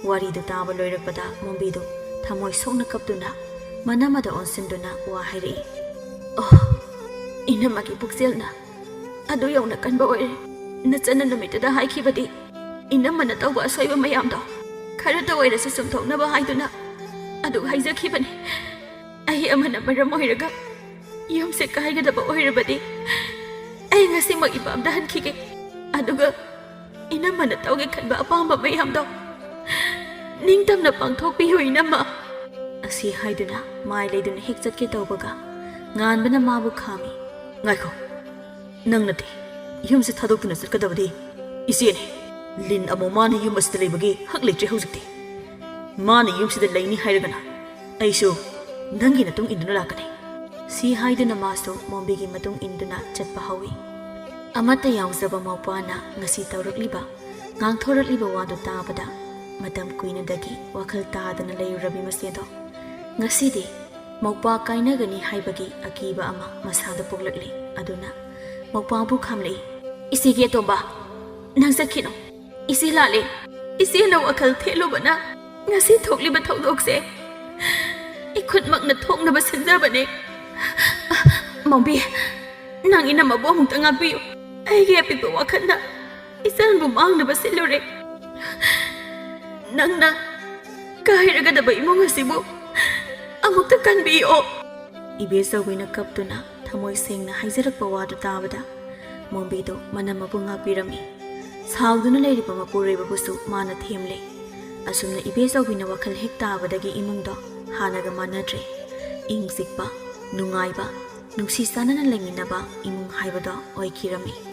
ꯋꯥꯔꯤꯗꯨ ꯇꯥꯕ ꯂꯣꯏꯔꯛꯄꯗ ꯃꯣꯝꯕꯤꯗꯨ ꯊꯃꯣꯏ ꯁꯣꯛꯅ ꯀꯞꯇꯨꯅ ꯃꯅꯝ ꯑꯗꯨ ꯑꯣꯟꯁꯤꯟꯗꯨꯅ ꯋꯥ ꯍꯥꯏꯔꯛꯏ꯫ "ꯑꯣ, ꯏꯅꯝꯃꯒꯤ ꯄꯨꯛꯆꯦꯜꯅ ꯑꯗꯨ ꯌꯧꯅ ꯀꯟꯕ ꯑꯣꯏꯔꯦ꯫ ꯅꯆꯟꯅ ꯅꯨꯃꯤꯠꯇꯨꯗ ꯍꯥꯏꯈꯤꯕꯗꯤ ꯏꯅꯝꯃꯅ ꯇꯧꯕ ꯑꯁꯣꯏꯕ ꯃꯌꯥꯝꯗꯣ ꯈꯔꯇ ꯑꯣꯏꯔꯁꯨ ꯆꯨꯝꯊꯣꯛꯅꯕ ꯍꯥꯏꯗꯨꯅ ꯑꯗꯨ ꯍꯥꯏꯖꯈꯤꯕꯅꯤ꯫ ꯑꯩ ꯑꯃꯅ ꯃꯔꯝ ꯑꯣꯏꯔꯒ ꯌꯨꯝꯁꯦ ꯀꯥꯏꯒꯗꯕ ꯑꯣꯏꯔꯕꯗꯤ ꯑꯩ ꯉꯁꯤꯃꯛ ꯏꯄꯥꯝꯗ ꯍꯟꯈꯤꯒꯦ꯫ ꯑꯗꯨꯒ ꯏꯅꯝꯃꯅ ꯇꯧꯒꯦ ꯈꯟꯕ ꯑꯄꯥꯝꯕ ꯃꯌꯥꯝꯗꯣ ꯅꯤꯡꯇꯝꯅ ꯄꯥꯡꯊꯣꯛꯄꯤꯌꯨ ꯏꯅꯝꯃ"꯫ ꯑꯁꯤ ꯍꯥꯏꯗꯨꯅ ꯃꯥꯏ ꯂꯩꯗꯨꯅ ꯍꯦꯛ ꯆꯠꯀꯦ ꯇꯧꯕꯒ ꯉꯥꯟꯕꯅ ꯃꯥꯕꯨ ꯈꯥꯝꯃꯤ꯫ "ꯉꯥꯏꯈꯣ, ꯅꯪ ꯅꯠꯇꯦ ꯌꯨꯝꯁꯦ ꯊꯥꯗꯣꯛꯇꯨꯅ ꯆꯠꯀꯗꯕꯗꯤ ꯏꯆꯦꯅꯤ꯫ ꯂꯤꯟ ꯑꯃꯨ ꯃꯥꯅ ꯌꯨꯝ ꯑꯁꯤꯗ ꯂꯩꯕꯒꯤ ꯍꯛ ꯂꯩꯇ꯭ꯔꯦ ꯍꯧꯖꯤꯛꯇꯤ꯫ ꯃꯥꯅ ꯌꯨꯝꯁꯤꯗ ꯂꯩꯅꯤ ꯍꯥꯏꯔꯒꯅ ꯑꯩꯁꯨ ꯅꯪꯒꯤ ꯃꯇꯨꯡ ꯏꯟꯗꯨꯅ ꯂꯥꯛꯀꯅꯤ"꯫ ꯁꯤ ꯍꯥꯏꯗꯨꯅ ꯃꯥꯁꯨ ꯃꯣꯝꯕꯤꯒꯤ ꯃꯇꯨꯡ ꯏꯟꯗꯨꯅ ꯆꯠꯄ ꯍꯧꯏ꯫ ꯑꯃꯠꯇ ꯌꯥꯎꯖꯕ ꯃꯧꯄ꯭ꯋꯥꯅ ꯉꯁꯤ ꯇꯧꯔꯛꯂꯤꯕ, ꯉꯥꯡꯊꯣꯔꯛꯂꯤꯕ ꯋꯥꯗꯨ ꯇꯥꯕꯗ ꯃꯇꯝ ꯀꯨꯏꯅꯗꯒꯤ ꯋꯥꯈꯜ ꯇꯥꯗꯅ ꯂꯩꯔꯨꯔꯕꯤ ꯃꯆꯦꯗꯣ ꯉꯁꯤꯗꯤ ꯃꯧꯄ꯭ꯋꯥ ꯀꯥꯏꯅꯒꯅꯤ ꯍꯥꯏꯕꯒꯤ ꯑꯀꯤꯕ ꯑꯃ ꯃꯁꯥꯗ ꯄꯣꯛꯂꯛꯂꯦ꯫ ꯑꯗꯨꯅ ꯃꯧꯄ꯭ꯋꯥꯕꯨ ꯈꯥꯝꯂꯛꯏ꯫ "ꯏꯆꯦꯒꯤ ꯑꯇꯣꯝꯕ, ꯅꯪ ꯆꯠꯈꯤꯅꯨ꯫ ꯏꯆꯦ ꯂꯥꯜꯂꯦ꯫ ꯏꯆꯦꯅ ꯋꯥꯈꯜ ꯊꯦꯠꯂꯨꯕꯅ ꯉꯁꯤ ꯊꯣꯛꯂꯤꯕ ꯊꯧꯗꯣꯛꯁꯦ ꯏꯈꯨꯠꯃꯛꯅ ꯊꯣꯛꯅꯕ ꯁꯤꯟꯖꯕꯅꯦ꯫ ꯃꯣꯝꯕꯤ, ꯅꯪ ꯏꯅꯝꯃꯕꯨ ꯑꯃꯨꯛꯇ ꯉꯥꯛꯄꯤꯌꯨ꯫ ꯑꯩꯒꯤ ꯑꯄꯤꯛꯄ ꯋꯥꯈꯜꯅ ꯏꯆꯟꯕꯨ ꯃꯥꯡꯅꯕ ꯁꯤꯜꯂꯨꯔꯦ꯫ ꯅꯪꯅ ꯀꯥꯏꯔꯒꯗꯕ ꯏꯃꯨꯡ ꯑꯁꯤꯕꯨ ꯑꯃꯨꯛꯇ ꯀꯟꯕꯤꯌꯣ"꯫ ꯏꯕꯦꯆꯧꯕꯤꯅ ꯀꯞꯇꯨꯅ ꯊꯃꯣꯏ ꯁꯦꯡꯅ ꯍꯥꯏꯖꯔꯛꯄ ꯋꯥꯗꯨ ꯇꯥꯕꯗ ꯃꯣꯝꯕꯤꯗꯨ ꯃꯅꯝ ꯃꯕꯨ ꯉꯥꯛꯄꯤꯔꯝꯃꯤ꯫ ꯁꯥꯎꯗꯨꯅ ꯂꯩꯔꯤꯕ ꯃꯄꯨꯔꯣꯏꯕꯕꯨꯁꯨ ꯃꯥꯅ ꯊꯦꯝꯂꯦ꯫ ꯑꯁꯨꯝꯅ ꯏꯕꯦꯆꯧꯕꯤꯅ ꯋꯥꯈꯜ ꯍꯦꯛ ꯇꯥꯕꯗꯒꯤ ꯏꯃꯨꯡꯗꯣ ꯍꯥꯟꯅꯒ ꯃꯥꯟꯅꯗ꯭ꯔꯦ꯫ ꯏꯪ ꯆꯤꯛꯄ, ꯅꯨꯡꯉꯥꯏꯕ, ꯅꯨꯡꯁꯤ ꯆꯥꯟꯅꯅ ꯂꯩꯃꯤꯟꯅꯕ ꯏꯃꯨꯡ ꯍꯥꯏꯕꯗꯣ ꯑꯣꯏꯈꯤꯔꯝꯃꯤ꯫